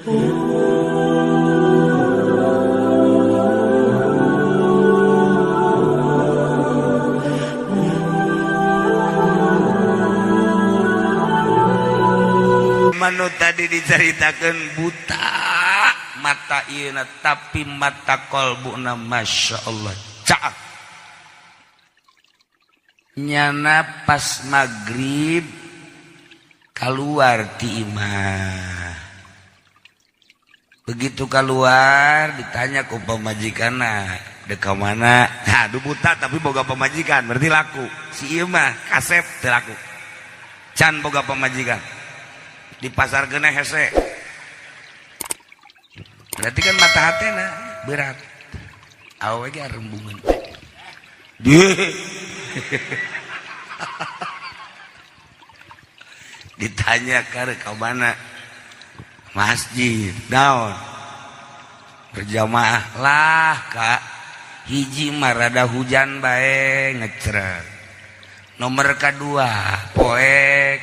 Manu tadi diceritakan buta mata ieu tapi mata qalbuna Masya Allah caak. Nyana pas maghrib keluar ti imah. Begitu keluar ditanya ku pamajikanna, dek ka mana? Nah, du buta tapi boga pamajikan, berarti laku. Si ieu mah kasep teu laku. Can boga pamajikan. Di pasar geneh hese. Berarti kan mata hatena berat. Awewe ge rembungan. Ditanya ke mana? Masjid. Naon? Berjamaah lah kak. Hiji mah rada hujan bae ngecrek. Nomor kedua poek.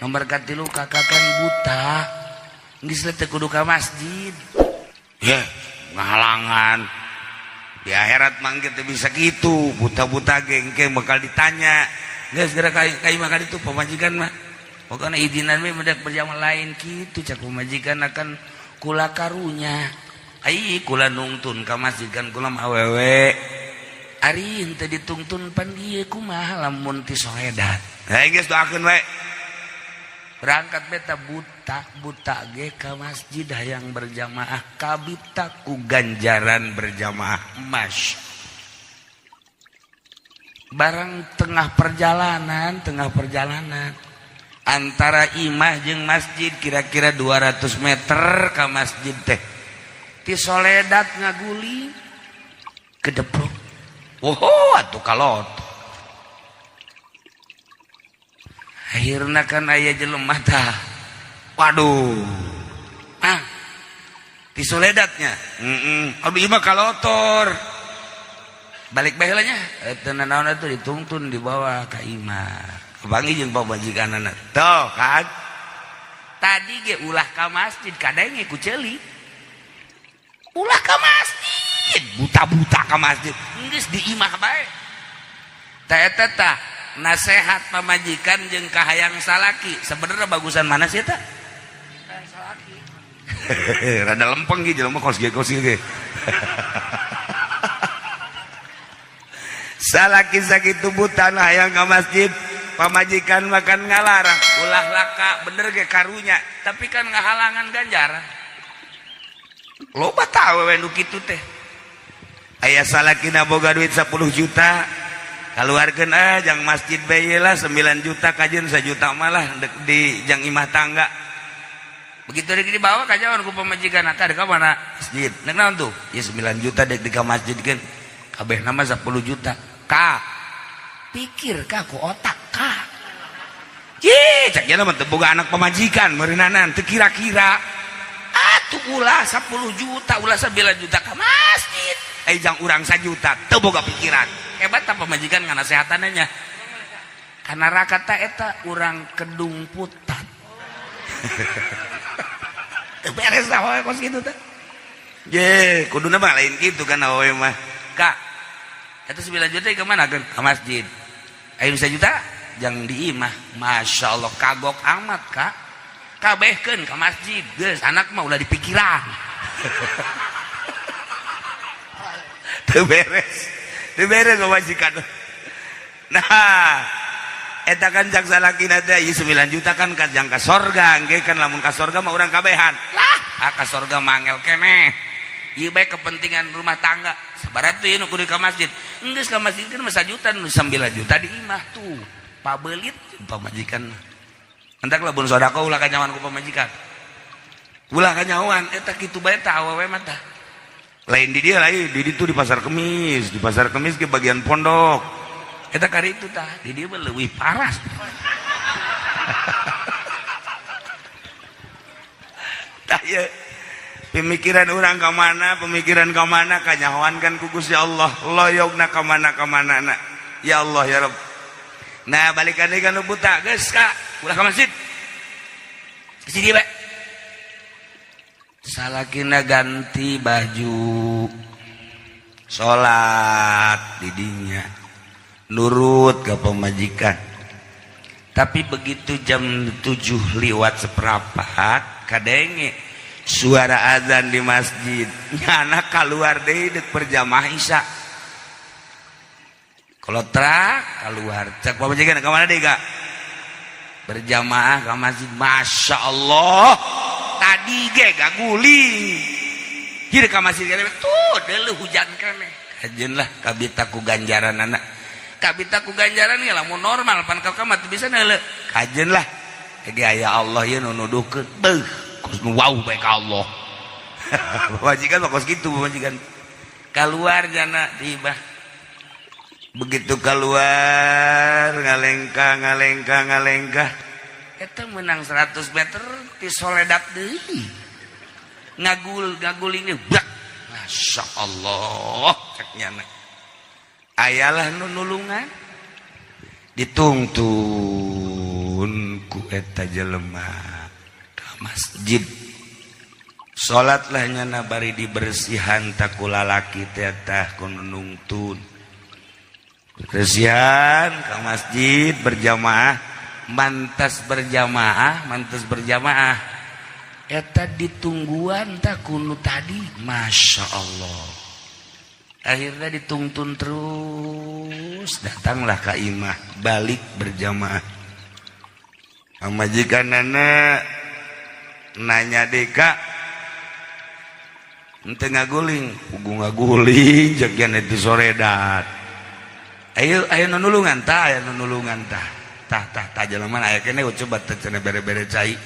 Nomor katilu kakak kan buta. Geus teu kudu ka masjid. Ya, ngahalangan. Di akhirat mah teu bisa gitu, buta-buta gengke bakal ditanya. Geus geura ka imah ka ditu pamajikan mah. Pokoknya izinan we mendak berjamaah lain kitu cak pamajikan akan kula karunya. Ai kula nungtun ka masjid kan kula mah awewe. Ari henteu ditungtun pan ieu kumaha lamun ti soledat. Heuh geus doakeun we. Berangkat beta buta buta ge ka masjid hayang berjamaah kabita ku ganjaran berjamaah mas. Barang tengah perjalanan antara imah jeung masjid kira-kira 200 meter ka masjid teh. Ti soledat ngaguli kedeprok. Woho atuh kalot. Akhirna kan aya jelema tah. Waduh. Ah. Ti soledatnya. Heeh. Aduh ieu mah kalotor. Balik bae heula nya. Teu nanaon atuh ditungtun dibawa ka imah. Kapanggih jeung pamajikanana. Tuh kan. Tadi ge ulah ka masjid kadenge ku ceuli. Ulah ka masjid, buta-buta ka masjid. Geus di imah bae. Tah eta tah nasehat pamajikan jeung kahayang salaki. Sebenarnya bagusan mana sih eta? Salaki. Rada lempeng ge jelema kos ge kos ge. Salaki sakitu buta hayang ka masjid, pamajikan makan ngalarang, ulah laka bener ge karunya, tapi kan ngahalangan ganjaran. Loba tah awewe nu kitu teh. Aya salakina boga duit 10 juta, kaluarkeun jang masjid bae lah 9 juta kajeun 1 juta malah di jang imah tangga. Begitu dek dibawa kajawan ku pamajikan ka ka mana? Masjid. Nek naon tuh? Ya 9 juta dek di ka masjid kan. Kabeh nama 10 juta. Ka. Pikir ka ku otak ka. Ye, cak nya mah teu boga anak pamajikan meureunana teu kira-kira. Atuh ulah 10 juta, ulah 9 juta ka masjid. Eh jang urang 1 juta teu boga pikiran. Hebat apa pamajikan nganasehatannya. Karena rakata eta urang kedung putat. Teu beres lah kos kitu teh. Ye, kuduna mah lain kitu kan awewe mah. Kak, eta 9 juta ke mana kan? Ke masjid. Ayo 1 juta jang di imah. Masya Allah kagok amat kak. Kabehkeun ke masjid. Geus anak mah ulah dipikiran. Teu beres. Teu beres pamajikan. Nah, eta kan cak salakina teh ieu 9 juta kan ka jang ka sorga, engke kan lamun ka sorga mah urang kabehan. Lah, ka sorga mangel keneh. Ieu bae kepentingan rumah tangga. Sabarat tuh ieu nu kudu ka masjid. Geus ka masjid kan mah 1 juta, nu 9 juta di imah tuh. Pabelit pamajikan. Entak lamun sedekah ulah kanyawan ku pamajikan. Ulah kanyawan eta kitu bae tah awewe mah tah. Lain di dia lain, di ditu di pasar Kemis, di pasar Kemis ke bagian pondok. Eta kari itu tah, di dia mah leuwih parah. Tah ieu pemikiran urang ka mana, pemikiran ka mana kanyahoan kan ku Gusti Allah, loyogna ka mana ka mana na. Ya Allah ya Rabb. Nah, balikan deui ka nu buta, geus ka, ulah ka masjid. Sini bae. Salakina ganti baju salat didinya nurut ke pemajikan. Tapi begitu jam 7:15 kadenge suara azan di masjid, nyana keluar deui dek berjamaah isya. Kalau trak keluar, cek pamajikan, "Ka mana deui, Kak?" "Berjamaah ke masjid." "Masya Allah, tadi ge gaguling kieu ka masjid tuh deuleu hujan keneh." Kajeun lah kabita ku ganjaran anak, kabita ku ganjaran ya. Lamun normal pan ka mah bisa neuleu. Kajeun lah ge aya Allah ieu nu nuduhkeun, beuh, kos nu wau bae ka Allah. Pamajikan mah kos kitu. Pamajikan keluar, jana tiba. Begitu keluar, ngalengkah, ngalengkah, ngalengkah, eta menang 100 meter ti soledat deui, ngagul ngaguling bak. Masya Allah, cek nyana, ayalah nu nulungan. Ditungtun ku eta jelema ka masjid, salatlah nyana. Bari dibersihan tak ku lalaki teh, tah ku nungtun bersihan ke masjid berjamaah. Mantas berjamaah, mantas berjamaah, eta ditungguan tak kunu tadi. Masya Allah, akhirnya ditungtun terus, datanglah ke imah, balik berjamaah. Pamajikanana nanya, "Deka ente ngaguling?" "Puguh ngaguling," jagian itu soredat. "Ayo, ayo nulungan tah, ayo nulungan tah, tah, tah, tah, jelema aya kene, coba teh cenah bere-bere cai."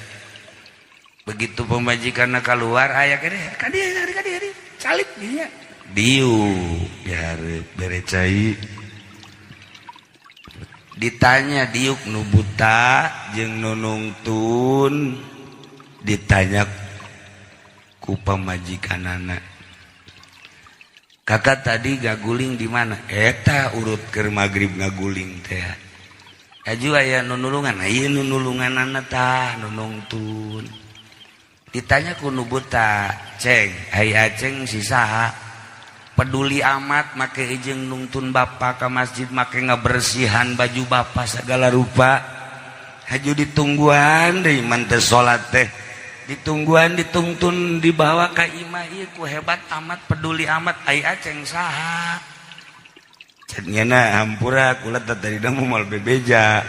Begitu pemajikanna keluar, aya kene ka dieu, ka dieu, calik dinya, diuk dihareup, bere cai. Ditanya diuk nu buta jeung nu nungtun. Ditanya ku pamajikanana, "Kakak tadi gaguling di mana?" "Eta urut keur magrib ngaguling teh." "Aju aya nu nulungan?" "Ieu nu nulunganana, tah nu nungtun." Ditanya ku nu buta, "Ceng, ai Aceng si saha? Peduli amat make ijeng nungtun bapak ke masjid, make ngabersihan baju bapak segala rupa. Haju ditungguan deui man teu salat teh, ditungguan, ditungtun, dibawa ka imah ieu ku hebat amat, peduli amat. Ai Aceng saha?" Cek nyana, "Hampura, kula teh tadi moal bebeja,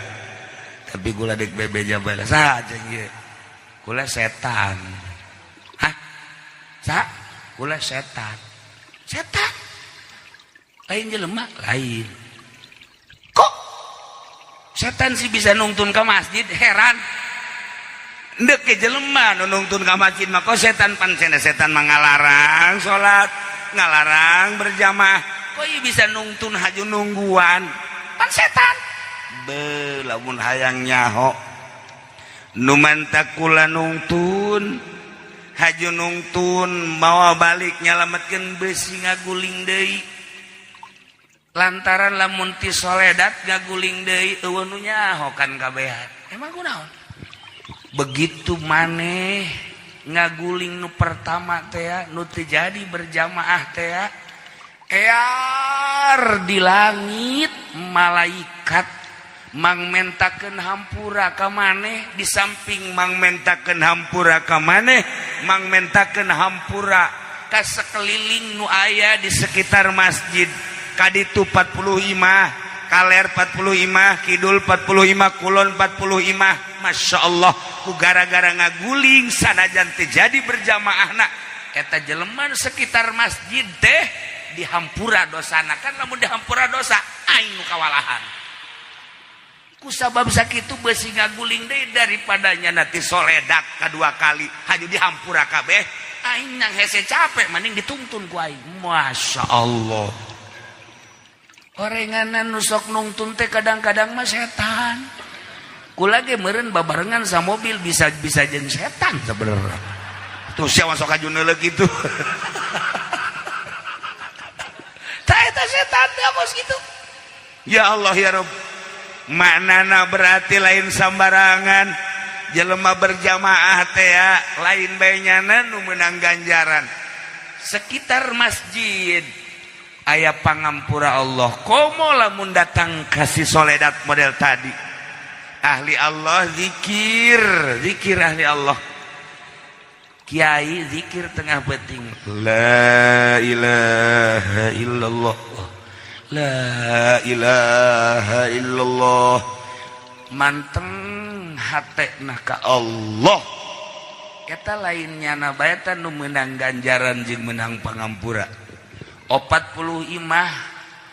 tapi kula dek bebeja bae. Saha Aceng ieu?" "Kula setan." "Hah? Sa kula setan." "Setan? Lain jelema?" "Lain." "Kok setan sih bisa nungtun ke masjid? Heran." Ndek ke jelema nu nungtun ka masjid mah, kok setan? Pan setan mangalarang salat, ngalarang berjamaah. Kok ieu bisa nungtun, haju nungguan? Pan setan." Be, lamun hayang nyaho, nu mantak kula nungtun, haju nungtun, mawa balik nyalametkeun besi ngaguling deui, lantaran lamun ti soledat ngaguling deui eueuh nu nyaho kan kabehan. Emang kunaon? Begitu maneh ngaguling nu pertama teh, nu teu jadi berjamaah teh, ear di langit malaikat mangmentakeun hampura ka maneh. Di samping mangmentakeun hampura ka maneh, mangmentakeun hampura ka sekeliling nu aya di sekitar masjid. Kaditu 40 imah, kaler 40 imah, kidul 40 imah, kulon 40 imah. Masya Allah, ku gara-gara ngaguling sanajan teu jadi berjamaah na, eta jelema sekitar masjid teh dihampura dosana. Kan lamun dihampura dosa, aing nu kawalahan. Ku sabab sakitu besi ngaguling deui, daripadanya nanti soledat kedua kali haju dihampura kabeh, aing nang hese capek, mending dituntun ku aing. Masya Allah, orenganan nu sok nungtun teh kadang-kadang mah setan. Kula ge meureun babarengan sa mobil bisa bisa jeung setan sebenarnya. Tuh siapa sok aju neuleuh kitu. Tah, eta setan teh bos gitu. Ya Allah ya Rabb, maknana berarti lain sambarangan. Jelema berjamaah teh lain bae nyana nu meunang ganjaran. Sekitar masjid aya pangampura Allah. Komo lamun datang kasih soledat model tadi. Ahli Allah zikir, zikir ahli Allah. Kiai zikir tengah peuting. La ilaha illallah. La ilaha illallah. Manteng hatena ka Allah. Eta lain nyana bae eta nu meunang ganjaran jeung meunang pangampura. 40 imah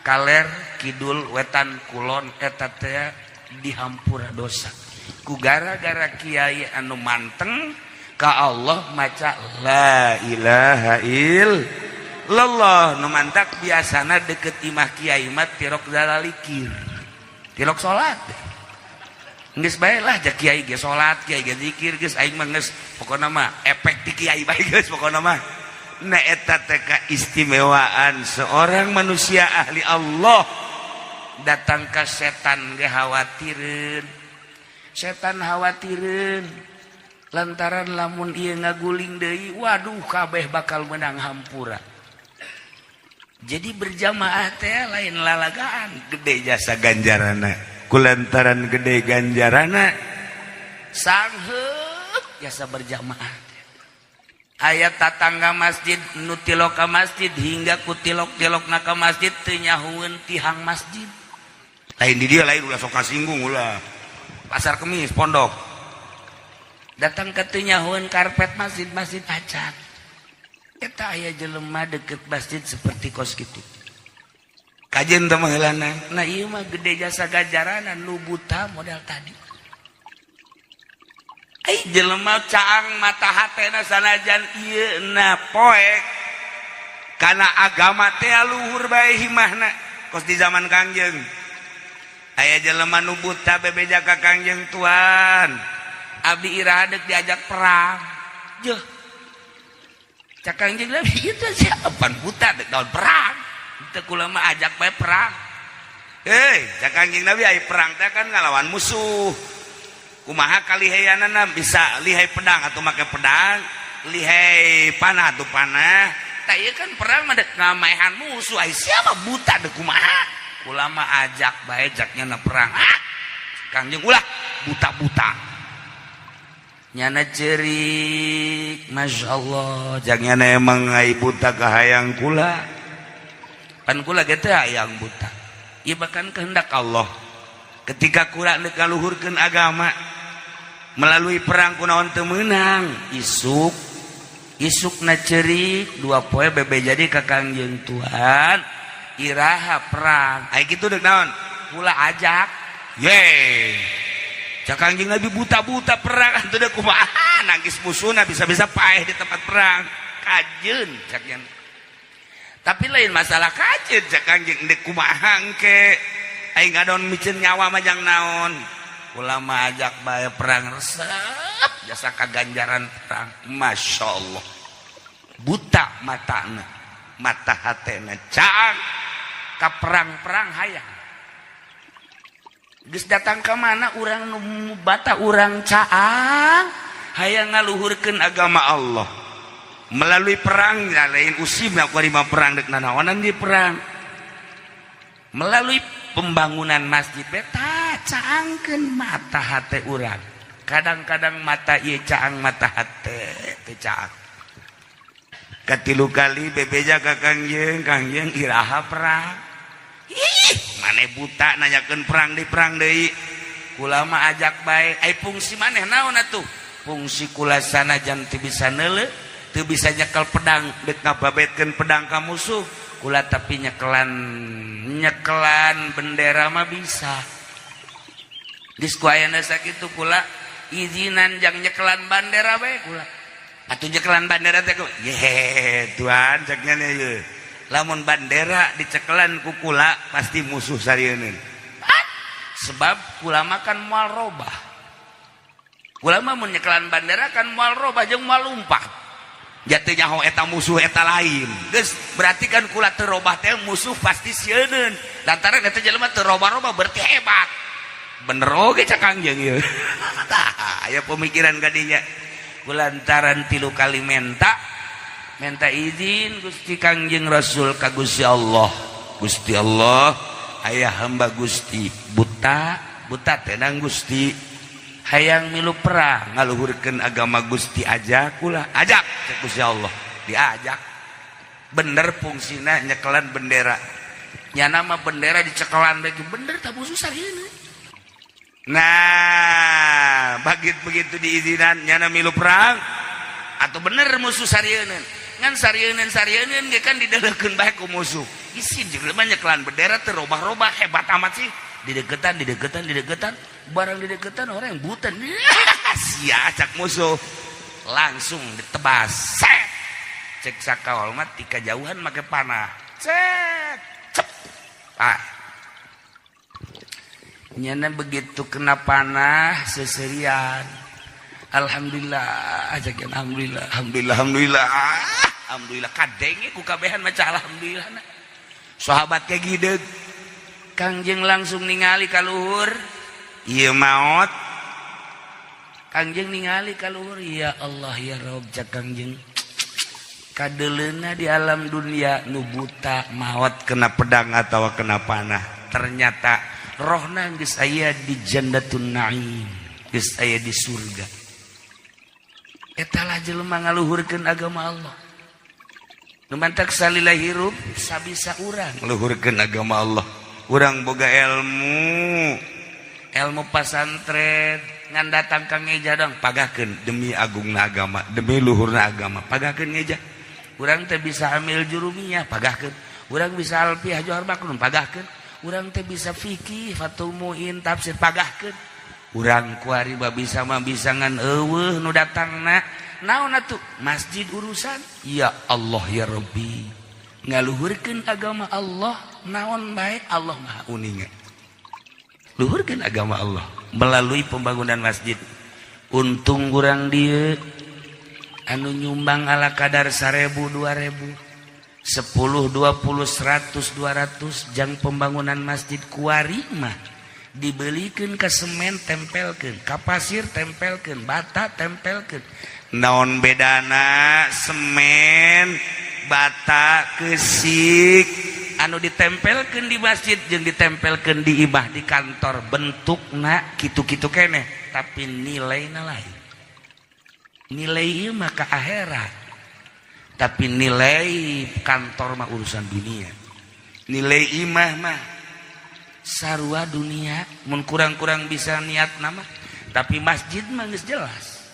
kaler kidul wetan kulon eta teh dihampura dosa ku gara-gara kiai anu manteng ka Allah maca la ilaha illallah. Nu mantak biasana deket imah kiai mah tirok zalalikir, tirok salat. Geus bae lah, ja kiai ge salat, kiai ge zikir, geus aing mah geus pokona mah efek ti kiai bae geus pokona mah. Nah, eta teh keistimewaan seorang manusia ahli Allah. Datang ke setan ge khawatireun, setan khawatireun lantaran lamun ieu ngaguling deui, waduh, kabeh bakal menang hampura. Jadi berjamaah teh lain lalagaan, gede jasa ganjarana. Kulantaran gede ganjarana, sangheuk jasa berjamaah. Aya tatangga masjid nu tilok ka masjid, hingga ku tilok-tilok na ka masjid teu nyahueun tihang masjid. Lain di dia, lain, ulah sok kasinggung, ulah. Pasar Kemis pondok datang ke teu nyahueun karpet masjid, masjid acan. Eta aya jelema deket masjid seperti kos kitu, kajen teh mah. Nah, ieu mah gede jasa ganjaranan nu buta model tadi. Ai jelema caang mata hatena, sanajan ieu na poek kana agama teh luhur bae himahna. Kos di zaman Kangjeng aya jelema nu buta bebeja ka Kangjeng, "Tuan, abdi iraha deuk diajak perang?" Jeuh, cak Kangjeng Nabi, itu siapa buta dek naon perang? Teu, kula mah ajak bae perang. Hei, cak Kangjeng Nabi, ai perang teh kan ngalawan musuh, kumaha kaliheyanana? Bisa lihai pedang atau make pedang, lihai panah atau panah. Tak, iya kan perang mah dek ngamaehan musuh, ai siapa buta dek kumaha? Kula mah ajak bae jaknya na perang. Ah, Kangjeng, ulah buta-buta. Nyana cerik, masya Allah, jangan emang ai buta kahayang kula pan, kula ge teh hayang buta. Ieu bahkan kehendak Allah ketika kula dek ngaluhurkeun agama melalui perang, kunaon teu meunang. Isuk isuk na cerik 2 poe bebe jadi ka Kangjeng, "Tuhan, iraha perang?" Ai kitu dek naon? Kula ajak ye. Cak Kangjeng Nabi, buta-buta perang atuh dek kumaha? Nangis musuhna bisa-bisa paeh di tempat perang. Kajeun, cak yang, tapi lain masalah kajeun, cak Kangjeng, dek kumaha engke? Aing ngadon miceun nyawa mah jang naon? Kula mah ajak bae perang, resep jasa kaganjaran perang. Masya Allah, buta matana, mata hatena caang ka perang-perang hayang. Geus datang ke mana urang nu bata, urang caang hayang ngaluhurkeun agama Allah melalui perang. Ya lain usim aku mah perang dek nanaonan di perang. Melalui pembangunan masjid beta caangkeun mata hate urang. Kadang-kadang mata ieu caang, mata hate teu caang. Katilu kali bebeja ka Kangjeng, "Kangjeng, iraha perang?" "Ih, maneh buta nanyakeun perang di perang deui. Kula mah ajak bae." Ai fungsi maneh naon atuh? Fungsi kula sanajan teu bisa neuleuh, teu bisa nyekel pedang dek ngababetkeun pedang ka musuh kula, tapi nyekelan nyekelan bendera mah bisa. Geus ku ayana sakitu kula izinan jang nyekelan bandera bae kula atuh. Nyekelan bandera teh ye tuan, cek nya ye, lamun bandera dicekelan ku kula pasti musuh sarieun, sebab kula mah kan moal robah. Kula mah mun nyekelan bandera kan moal robah jeung moal lumpat. Jatuh nyaho eta musuh eta lain. Geus berarti kan kula teu robah teh musuh pasti sieun, lantaran eta jelema teu robah-robah berarti hebat. Bener oge cak Kangjeng ieu. Tah, aya pemikiran kadinya. Kulantaran 3 kali menta izin Gusti Kangjeng Rasul ka Gusti Allah. Gusti Allah, aya hamba Gusti buta, buta tenang Gusti. Hayang milu perang ngaluhurkeun agama Gusti ajak ulah, ajak cek Gusti Allah, diajak. Bener fungsina nyekelan bendera. Nyana mah bendera dicekelan lagi bener tak musuh sarieuna. Nah, begitu diizinan nyana milu perang atau bener musuh sarieuna. Ngan sarieuna ge kan dideukeun bae ku musuh. Isin jeung nyekelan bendera teu robah-robah hebat amat sih. Dideketan, dideketan, dideketan, barang dideketan orang yang buta. Sia cak musuh. Langsung ditebas. Set. Cek sakawal mah ti kajauhan make panah. Cet. Cep. Ah. Nyana begitu kena panah seserian. Alhamdulillah, aja alhamdulillah, alhamdulillah, alhamdulillah. Alhamdulillah kadenge ku kabehan maca alhamdulillah. Sahabat ke gideg. Kangjeng langsung ningali ka luhur, ieu maot. Kangjeng ningali ka luhur, ya Allah ya Rob cak Kangjeng. Kadeleuna di alam dunia nu buta maot kena pedang atawa kena panah. Ternyata rohna geus aya di Jannatun Naim, geus aya di surga. Eta lah jelema ngaluhurkeun agama Allah. Nu mantak salila hirup sabisa urang ngaluhurkeun agama Allah. Urang boga ilmu, ilmu pasantren ngan datang ka ngeja dong pagahkeun demi agungna agama, demi luhurna agama, pagahkeun ngeja. Urang teh bisa amil jurumiyah, pagahkeun. Urang bisa alfiah johar maknun, pagahkeun. Urang teh bisa fikih, Fathul Muin, tafsir, pagahkeun. Urang kuari bisa mah bisa ngan eueuh nu datangna. Naon atuh? Masjid urusan. Ya Allah ya Rabbi. Ngaluhurkeun agama Allah naon bae Allah Maha uninga. Luhurkeun agama Allah melalui pembangunan masjid. Untung urang dieu anu nyumbang ala kadar 1000 2000 10 20 100 200 jang pembangunan masjid kuari mah dibelikeun ka semen tempelkeun, ka pasir tempelkeun, bata tempelkeun. Naon bedana semen, bata, kesik anu ditempelkeun di masjid jeung ditempelkeun di imah di kantor bentukna kitu-kitu keneh tapi nilaina lain. Nilai ieu mah ka akhirat, tapi nilai kantor mah urusan dunia. Nilai imah mah sarua dunia, mun kurang-kurang bisa niat nama, tapi masjid mah geus jelas.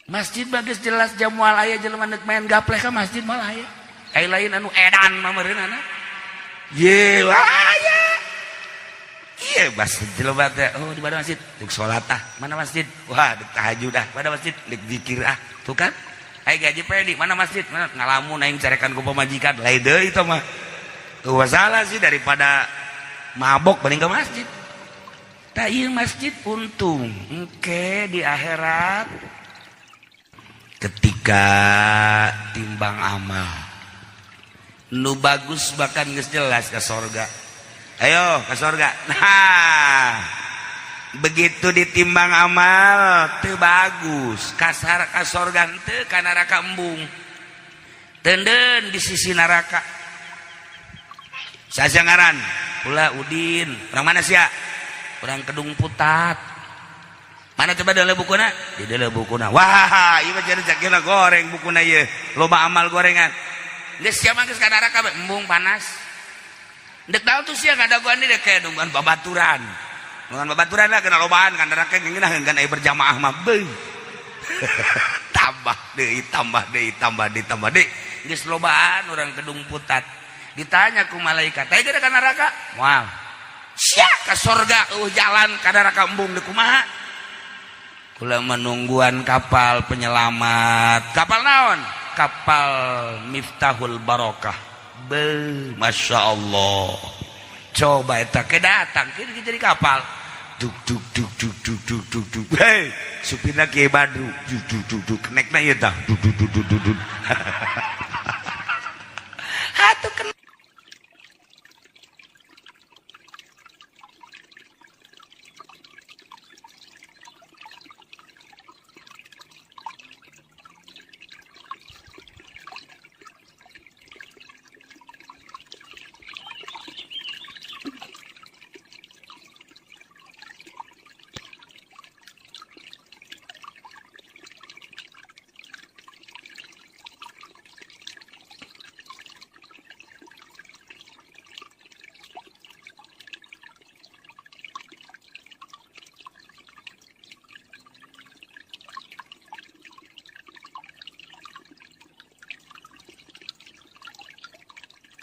Masjid mah geus jelas jam moal aya jelema neuk main gapleh ka masjid moal aya. Ai lain anu edan mah meureunana. Ye aya. Iya bas jelema teh oh di mana masjid? Deuk salat ah. Mana masjid? Wah deuk tahajud ah. Mana masjid? Deuk zikir ah. Tuh kan? Ai gaji pedi mana masjid? Mana ngalamun aing carekan ku pamajikan. Lain deui itu mah. Eueuh salah sih daripada mabok mending ke masjid. Tah ieu masjid untung engke di akhirat ketika timbang amal nu bagus bahkan geus jelas ke sorga. Ayo ke sorga. Nah begitu ditimbang amal teu bagus kasar ka sorga teu ka neraka embung tenden di sisi neraka. Saha ngaran? Kula Udin. Orang mana sia? Orang Kedung Putat. Mana coba dalam bukuna? Di dalam bukuna. Wah, ieu mah jadi cakina goreng bukuna ieu. Loba amal gorengan. Geus sia mah geus ka neraka embung panas. Dek tahu tuh sia ngadaguan deui kayak nungguan babaturan. Nungguan babaturan lah kena lobaan ka neraka ngeunah ngan aya berjamaah mah beuh. Tambah deui, tambah deui, tambah deui, tambah deui. Geus lobaan urang Kedung Putat. Ditanya ku malaikat, "Teh ka neraka?" Moal. Sia ka sorga eueuh jalan ka neraka embung deui kumaha? Kula menungguan kapal penyelamat. Kapal naon? Kapal Miftahul Barokah. Be, Masya Allah. Coba eta ke datang ke jadi kapal. Duk duk duk duk duk duk duk duk. Hei, supirna Kiai Badru. Duk duk duk duk. Kenekna ieu tah. Duk duk duk duk duk duk. Atuh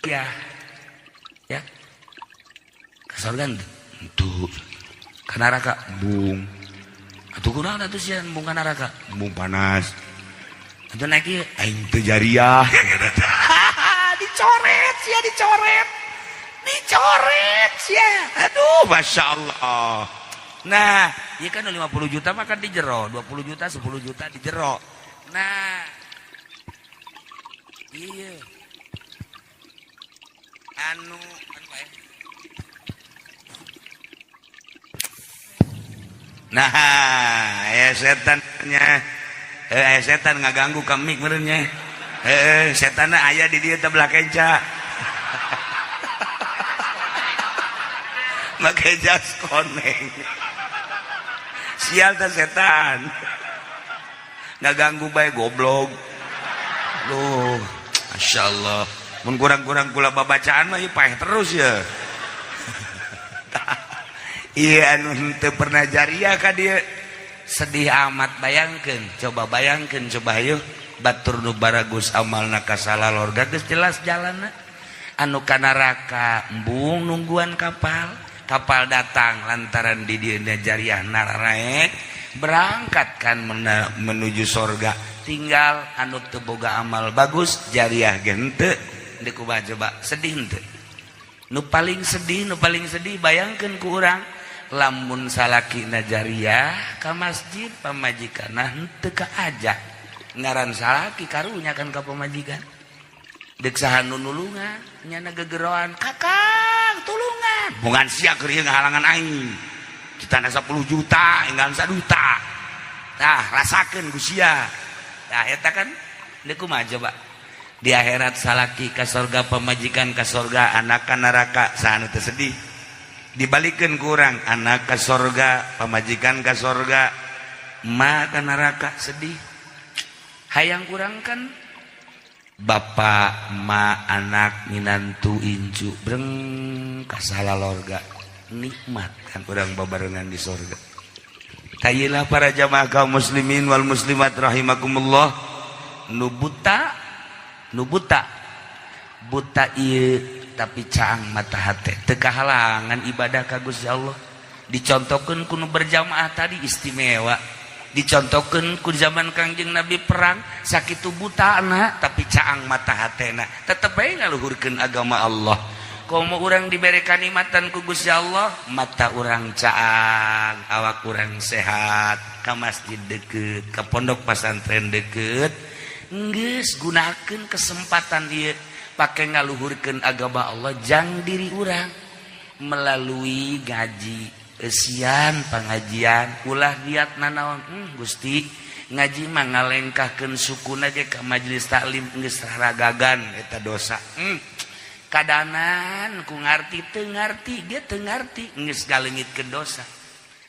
Ya. Ya. Ka surga henteu. Ka neraka embung. Atuh kunaon atuh sia embung ka neraka? Embung panas. Atuh naik ieu aing teu jariah. Dicoret sia, dicoret. Dicoret sia. Aduh, Masya Allah. Nah, ieu kan 50 juta mah kan di jero, 20 juta, 10 juta di jero. Nah, iya. Anu, anu bae. Nah, ya setannya. Setan ngaganggu kami meureunnya. Setanna aya di dieu teh belah kenca. Make jas koneng. Sial teh setan. Ngaganggu bae goblok. Loh, Masya Allah. Mun kurang-kurang kula babacaan mah ieu paeh terus ya. Iya anu henteu pernah jariah ka dieu. Sedih amat bayangkeun, coba bayangkeun coba hayu batur nu baragus amalna ka salalorga geus jelas jalanna. Anu ka neraka embung nungguan kapal. Kapal datang lantaran di dieu jariah naraek berangkat kan menuju sorga. Tinggal anu teu boga amal bagus jariah ge henteu. Deuk kumaha coba sedih henteu? Nu paling sedih, nu paling sedih bayangkeun ku urang lamun salakina jariah ka masjid pamajikanna henteu kaajak. Ngaran salaki karunya kan ka pamajikan. Deuk saha nu nulungan nyana gegeroan kakang tulungan. Bungan sia keur ieu ngahalangan aing. Ditanda 10 juta, enggan 1 juta. Tah rasakeun ku sia. Tah eta kan deuk kumaha coba? Di akhirat salaki ka sorga, pamajikan ka sorga, anak ka neraka, saha nu teu sedih? Dibalikeun ku urang, anak ka sorga, pamajikan ka sorga, emak ka neraka, sedih. Hayang kurang kan bapak, emak, anak, minantu, incu, breng ka salalorga, nikmat kan urang babarengan di sorga. Tayilah para jamaah kaum muslimin wal muslimat rahimakumullah, nu buta, nu buta, buta ieu tapi caang mata hate, teu kahalangan ibadah ka Gusti Allah. Dicontohkeun ku nu berjamaah tadi istimewa. Dicontohkeun ku zaman Kangjeng Nabi perang sakitu butana tapi caang mata hatena, tetep bae ngaluhurkeun agama Allah. Komo urang dibere kanikmatan ku Gusti Allah, mata urang caang, awak urang sehat, ka masjid deket, ka pondok pesantren deket, geus gunakeun kesempatan ieu pake ngaluhurkeun agama Allah jang diri urang melalui gaji eusian pengajian ulah niat nanaon. Gusti ngaji mah ngalengkahkeun sukuna ge ka majelis taklim geus ragagan eta dosa. Kadanan ku ngarti teu ngarti ge teu ngarti geus galeungitkeun dosa.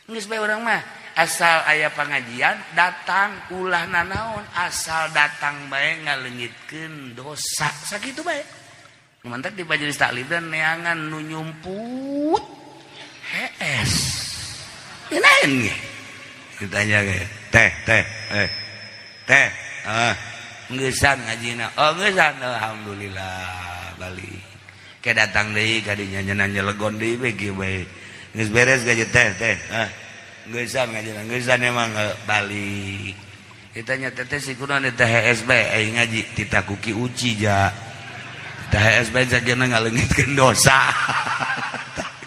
Geus bae urang mah asal aya pengajian datang ulah nanaon asal datang bae ngaleungitkeun dosa sakitu bae. Mantak di majelis taklim dan neangan nu nyumput hees. Dinaen ge. Ditanya ge, teh teh teh ah ngeusan ngajina. Oh ngeusan alhamdulillah balik. Ke datang deui ka dinya nyeunah legon deui we kieu bae. Geus beres gaji teh teh ah ngeusan ngajina ngeusan emang balik. Ditanya teteh si kunaon teh hees bae aing ngaji titah ku Ki Uci ja. Tah hees bae sajana ngaleungitkeun dosa.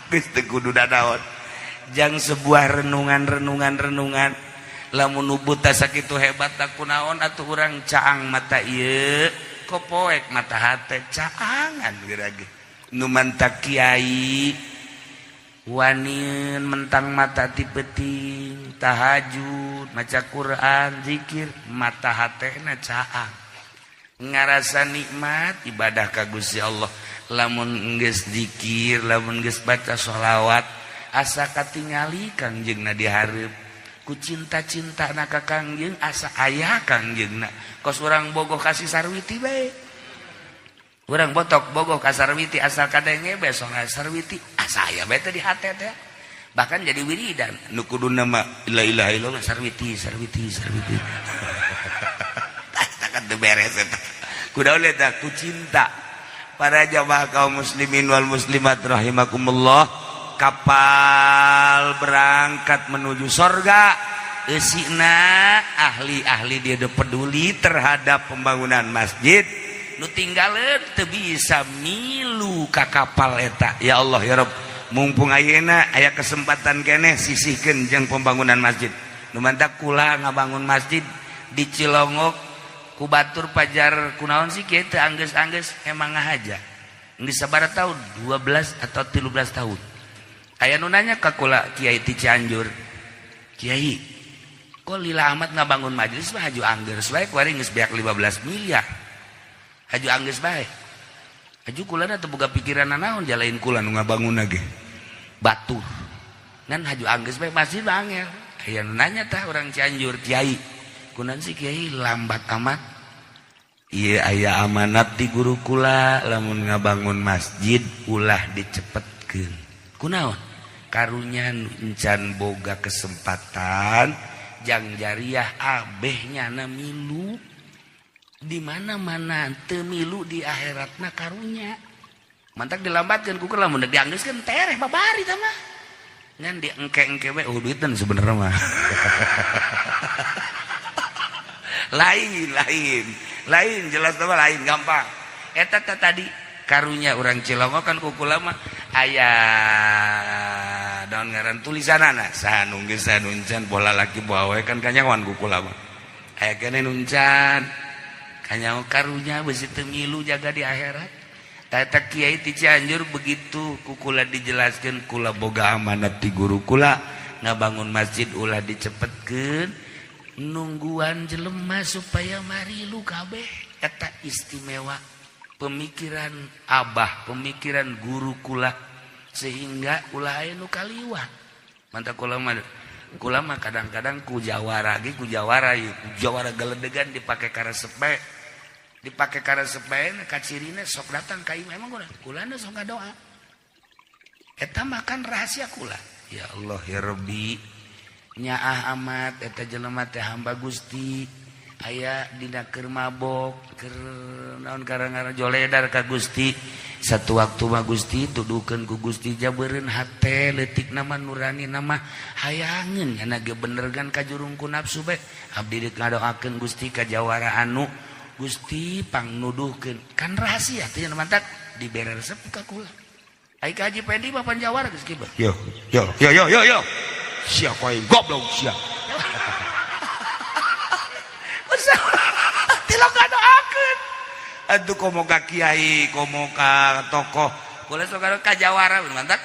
Geus teu kudu dadaon. Jang sebuah renungan-renungan-renungan lamun nu buta sakitu hebat tak kunaon atuh urang caang mata ieu kopoek mata hate caangan geura ge. Nu mantak kiai wanin mentang mata ti peuting tahajud maca Quran zikir mata hatena caang ngarasa nikmat ibadah ka Gusti Allah. Lamun geus zikir lamun geus baca sholawat asa katingali Kangjengna dihareup ku cinta-cinta na ka Kangjeng asa aya Kangjengna kos urang bogoh ka si Sarwiti bae. Urang botok bogoh ka Sarwiti asal kadenge bae sok Sarwiti asa aya bae teh di hate teh. Bahkan jadi wiridan nu kuduna mah la ilaha illallah Sarwiti Sarwiti Sarwiti. Tah kan teu beres eta. Kudaon eta ku cinta. Para jamaah kaum muslimin wal muslimat rahimakumullah, kapal berangkat menuju sorga eusina ahli-ahli dia peduli terhadap pembangunan masjid, nu tinggaleun teu bisa milu ka kapal eta. Ya Allah ya Rabb, mumpung ayeuna aya kesempatan keneh, sisihkeun jeung pembangunan masjid. Nu mantak kula ngabangun masjid di Cilongok ku batur pajar kunaon sih kieu teu anggeus-anggeus, emang ngahaja geus sabaraha tahun, 12 atau 13 tahun. Aya nu nanya ka kula, kiai ti Cianjur, "Kiai, kok lila amat ngabangun majelis mah, haju anggeus bae, kuari geus beak 15 miliar, haju anggeus bae." Haju kula teu boga pikiran naon, jalain kula nu ngabangun ge batur, ngan haju anggeus bae masjid mah angel. Aya nu nanya tah orang Cianjur, "Kiai, kunaon sih Kiai lambat amat?" "Ieu aya amanat di guru kula, lamun ngabangun masjid ulah dicepetkeun." "Kunaon?" "Karunya encan boga kesempatan jang jariah abeh nyana milu di mana-mana, teu milu di akhiratna karunya, mantak dilambatkeun ku kula. Lamun dianggeuskeun tereh babari tah mah, ngan di engke-engke we, oh duitan sebenarnya mah." Lain lain lain, jelas mah lain, gampang eta tadi. Karunya orang Cilongok kan ku kula mah aya daun ngaran tulisanana, saha nu geus, saha nu encan, bola laki bawa kan kanyawan ku kula mah aya keneh nu encan kanyawan, karunya beusi teu milu jaga di akhirat. Tata kiai ti Cianjur begitu ku kula dijelaskeun, kula boga amanat ti guru kula, ngabangun masjid ulah dicepetkeun, nungguan jelema supaya marilu kabeh. Eta istimewa pemikiran abah, pemikiran guru kula, sehingga ulah aya nu kaliwat. Mantap kula mah, kula mah kadang-kadang ku jawara ge, ku jawara ieu, ku jawara geledegan dipake karesep bae, dipake karesep bae. Kacirina sok datang ka imah, emang kula kulana sok ngadoa. Eta makan rahasia kula. Ya Allah ya Rabbi, nyaah amat eta jelema teh hamba Gusti, aya dina keur mabok, keur naon, karang-karang joledar ka Gusti. Satu waktu mah Gusti tuduhkeun ku Gusti jabeureun hate leutik nama nurani nama hayangeun nya ge bener kan kajurung ku nafsu bae. Abdi deuk ngadoakeun Gusti ka jawara anu, Gusti pangnuduhkeun, kan rahasia teh, mantak dibere resep ka kula. Ai ka Haji Pendi mah panjawara geus kieu. Yo yo yo yo yo yo, sia koe goblok sia. Tilok ngadoakeun atuh komo ka kiai, komo ka tokoh. Kula sok ka jawara, mantak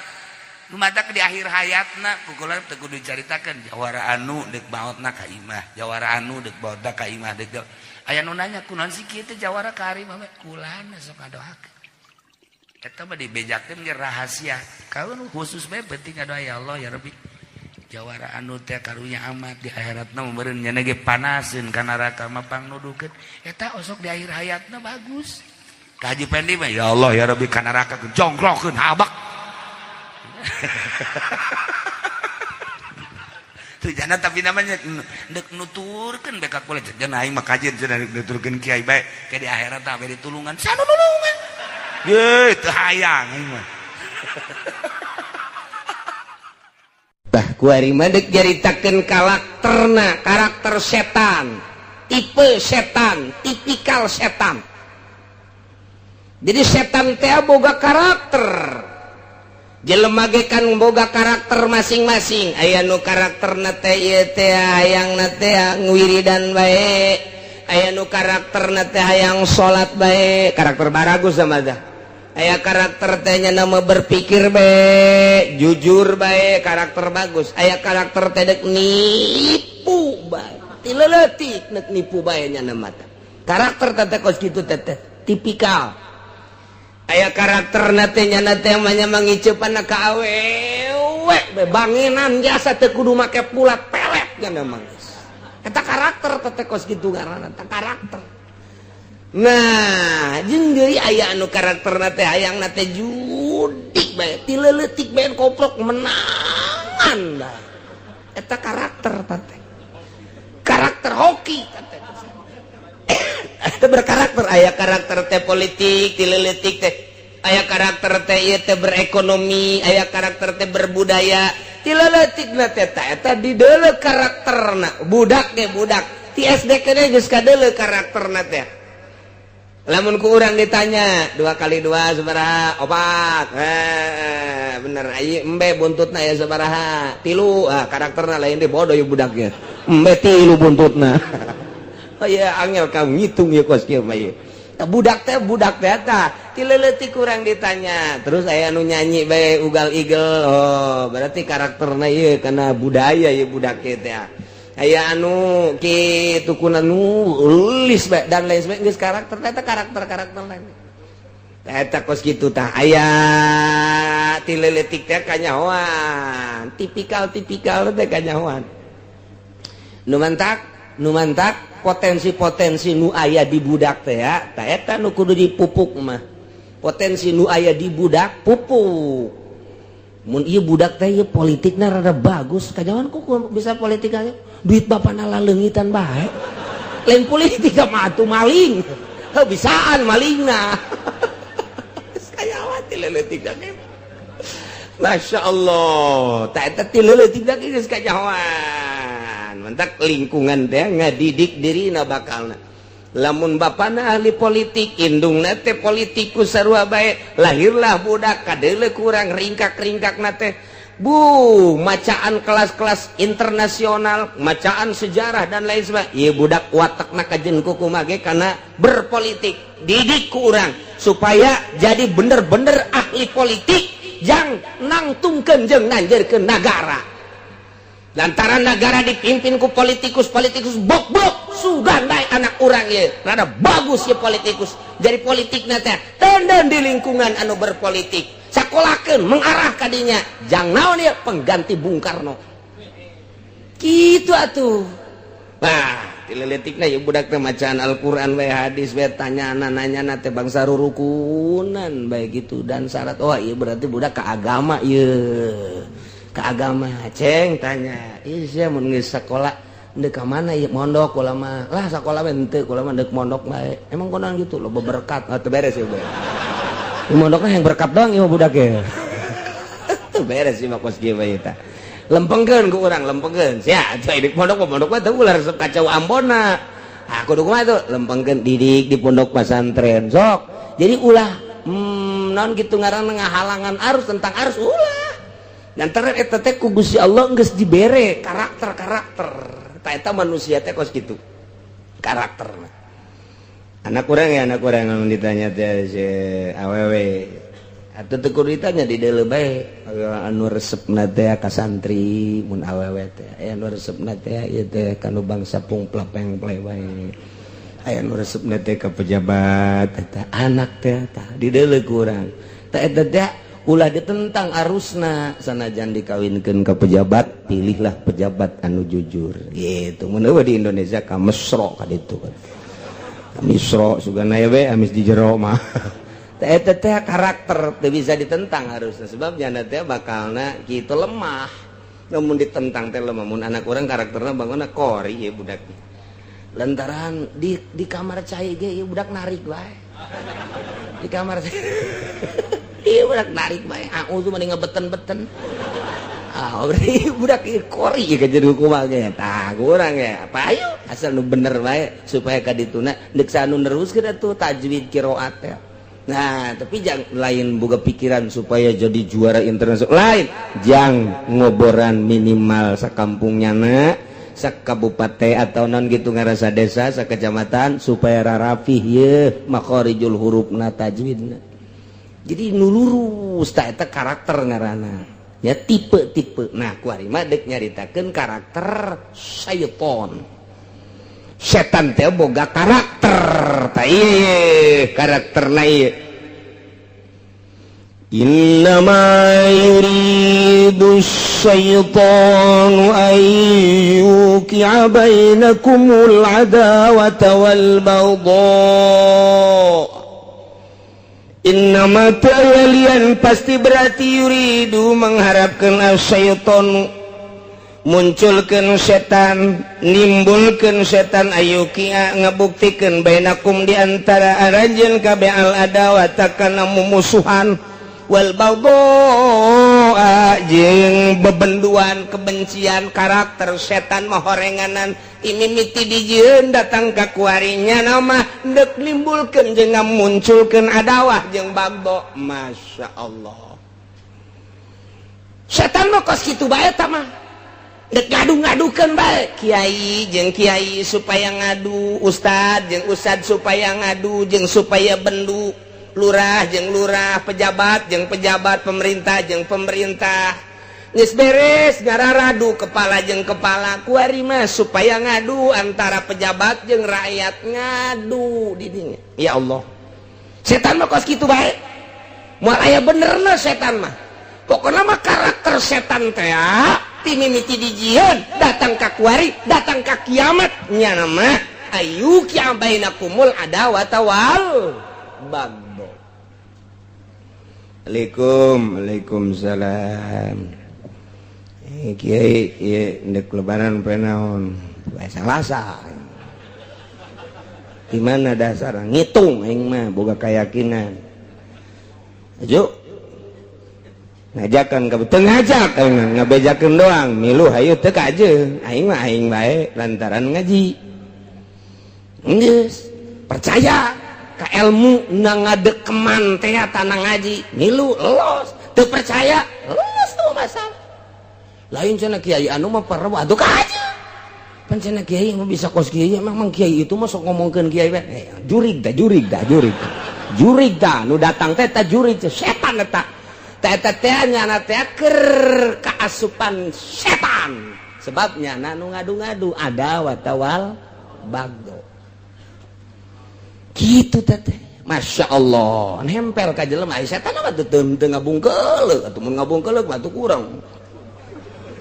nu mantak di akhir hayatna ku kula teu kudu dicaritakeun jawara anu deuk maotna ka imah, jawara anu deuk maotna ka imah deuk. Aya nu nanya, "Kunaon sih kieu teh jawara ka ari mah?" Kulana sok ngadoakeun. Eta mah dibejakeun ge rahasia kaun khusus bae, penting ngadoa, ya Allah ya Rabbi, jawara anu teh karunya amat di akhiratna meureun nya ge panaseun ka neraka mah pangnuduhkeun. Eta osok di akhir hayatna bagus. Ka Haji Pendi mah, ya Allah ya Rabbi, ka neraka jongkrokeun habak. Tuh jana, tapi namanya deuk nuturkeun bae ka kula, cenah aing mah kajeun cenah nuturkeun kiai bae ke di akhirat tah bere tulungan, sanu nulungan ye teu hayang aing mah. Bah kuari mah deuk nyaritakeun karakterna, karakter setan, tipe setan, tipikal setan. Jadi setan teh boga karakter. Jelema ge kan boga karakter masing-masing. Aya nu karakterna teh ieu teh hayangna teh ngwiridan bae, aya nu karakterna teh hayang salat bae, karakter baragus sama dah. Aya karakter teh nya nama berpikir bae, jujur bae, karakter bagus. Aya karakter teh dek nipu bae, ti leutik nek nipu bae nya nama teh. Karakter teh kos kitu teh tipikal. Aya karakter na teh nya teh mah mangicepan ka awewe banginan jasa teu kudu make pulat pelet nya mah. Eta karakter teh kos kitu ngaranna teh karakter. Nah, jeung deui aya anu karakterna teh hayangna teh judi bae, ti leutik bae koprok menangan bae. Eta karakter teh. Karakter hoki teh. Eta berkarakter, aya karakter teh politik ti leutik teh. Aya karakter teh ieu teh berekonomi, aya karakter teh berbudaya. Ti leutikna teh eta dideuleu karakterna. Budak ge budak ti SD keneh geus kadeuleu karakterna teh. Lamun ku urang ditanya 2 kali 2 sabaraha? 4. Bener ieu embe buntutna ya sabaraha? 3. Ah, karakterna lain deh, bodoh ieu budaknya. Embe 3 buntutna. Oh iya angel kamu ngitung ya kos kieu mah ieu. Budak teh tah ti leutik kurang ditanya. Terus aya nu nyanyi bae ugal igel. Oh, berarti karakterna ieu kana budaya ieu budak teh. Aya anu kitu kuna nulis bae dan lain sebagainya geus karakter eta karakter-karakter lain. Eta kos kitu tah aya ti leutik teh kanyahoan, tipikal-tipikal teh kanyahoan. Nu mantak potensi-potensi nu aya di budak teh ya, tah eta nu kudu dipupuk mah. Potensi nu aya di budak pupuk. Mun ieu budak teh ieu politikna rada bagus, kanyahoan ku bisa politik aja. Duit bapana laleungitan bae. Lain politik mah atuh maling. Heuh bisaan malingna. Geus kanyahoan ti leutik teh. Masya Allah, tah eta ti leutik teh geus kanyahoan. Mantak lingkungan teh ngadidik dirina bakalna. Lamun bapana ahli politik, indungna teh politikus sarua bae, lahirlah budak kadeuleu kurang ringkak-ringkakna teh. Bu, macaan kelas-kelas internasional, macaan sejarah dan lain sebagainya. Ieu budak watakna kajen kumaha ge kana berpolitik. Didik ku urang supaya jadi bener-bener ahli politik jang nangtungkeun jeung nanjeurkeun nagara. Lantaran negara dipimpin ku politikus-politikus bok-bok, sugan bae anak urang ieu. Rada bagus ieu politikus. Jadi politikna teh tenden di lingkungan anu berpolitik. Sakolakeun mengarah ka dinya. Jang naon ieu pengganti Bung Karno. Kitu atuh. Nah, ti leutikna ieu budak teh macaan Al-Qur'an we hadis we tanyana nanyana teh bangsa rurukunan bae gitu dan syarat. Oh ieu berarti budak ka agama ieu. Ke agama ceng tanya ieu sia mun geus sakola deuk ka mana ieu mondok kula mah lah sakola we henteu kula mah deuk mondok bae emang konan gitu loba berkat teu beres ieu bae mondokna yang berkat doang ieu budak ge teu beres ieu mah kos kieu bae eta lempengkeun ku urang lempengkeun sia atuh deuk mondok mondok mah teu ulah resep kacau ambonna ah kudu kumaha tuh lempengkeun didik di pondok pesantren sok jadi ulah naon kitu ngaranna ngahalangan arus tentang arus ulah. Lantaran eta teh ku Gusti Allah geus dibere karakter-karakter. Ta eta manusia teh kos kitu. Karakterna. Anak urang ya anak urang lamun ditanya teh si awewe. Atuh teu kudu ditanya di deuleu bae. Anu resepna teh ka santri mun awewe teh. Aya anu resepna teh ieu teh kanu bangsa pungplapeng-ple bae. Aya anu resepna teh ka pejabat eta anak teh tah di deuleu ku urang. Ta eta teh ulah ditentang arusna sanajan dikawinkeun ka pejabat pilihlah pejabat anu jujur gitu mun eueuh di Indonesia ka mesro ka ditu ka misro sugana we amis di jero mah teh eta teh karakter teu bisa ditentang harusna sebab janda teh bakalna kitu lemah lamun ditentang teh lemah mun anak urang karakterna bangunna kori ye budak lantaran di kamar cai ge ieu budak narik bae di kamar iya budak narik bae auzu mah ngebeten-beten ah berarti budak ieu kori ka jadi kumaha ge tah kurang ya apa ayo asal nu bener bae supaya ka dituna deuk anu neruskeun atuh tajwid qiraat teh. Nah tapi jangan lain boga pikiran supaya jadi juara internasional lain jang ngoboran minimal sakampungnya na sakabupaten atau non gitu ngarasa desa sakecamatan supaya rarapih ye makharijul hurufna tajwidna. Jadi nu lurus tah eta karakter ngaranna ya tipe-tipe. Nah kuari mah deuk nyaritakeun karakter syaiton. Setan teh boga karakter tah ieu karakterna ieu. Innama yuridu syaitanu an yuqi'a bainakumul adawata wal baghdha. Innama ta'alian pasti berarti yuridu mengharapkan asyaiton Munculkeun setan, nimbulkeun setan ayukia ngabuktikeun bainakum di antara aranjeun kabeh al adawata kana mumusuhan wal baghdha jeung bebenduan kebencian. Karakter setan mah horenganan imimiti dijieun datang ka kuarinya nama deuk nimbulkeun jeung ngamunculkeun adawah jeung bagdo. Masya Allah, setan mah kos kitu bae eta mah, dek ngadu-ngadukeun bae, kiai jeung kiai supaya ngadu, ustad jeung ustad supaya ngadu jeung supaya bendu, lurah jeung lurah, pejabat jeung pejabat, pemerintah jeung pemerintah. Geus beres ngararadu kepala jeung kepala, kuari mah supaya ngadu antara pejabat jeung rakyat, ngadu di dinya. Ya Allah, setan mah kos kitu bae, moal aya benerna setan mah. Pokokna mah karakter setan teh timimiti dijieun datang ka kuari, datang ka kiamat nya mah ayu kia bainakumul adawata wal bagdo. Assalamualaikum. Waalaikumsalam. Kiai ieu ndek lebaran poe naon? Poe Salasa. Di mana dasar ngitung aing mah boga keyakinan. Ayo ngajakan ka teu ngajak aing mah ngabejakeun doang, milu hayu teu kajeun aing mah aing bae lantaran ngaji. Geus percaya ka ilmu na ngadekeman teh tanah ngaji, milu los, teu percaya los tuh masalah. Lain cenah kiai anu mah parah atuh kajeun. Pan cenah kiai mah bisa kos kiai, emang mang kiai itu mah sok ngomongkeun kiai bae. Jurig tah, jurig tah, jurig. Jurig tah nu datang teh tah jurig teh setan eta. Eta teh nyana teh keur kaasupan setan. Sebab nyana nu ngadu-ngadu ada watawal bagdo. Kitu teh. Masya Allah, nempel ka jelema ai setan mah teu teu ngabungkeuleuk, atuh mun ngabungkeuleuk mah atuh kurang.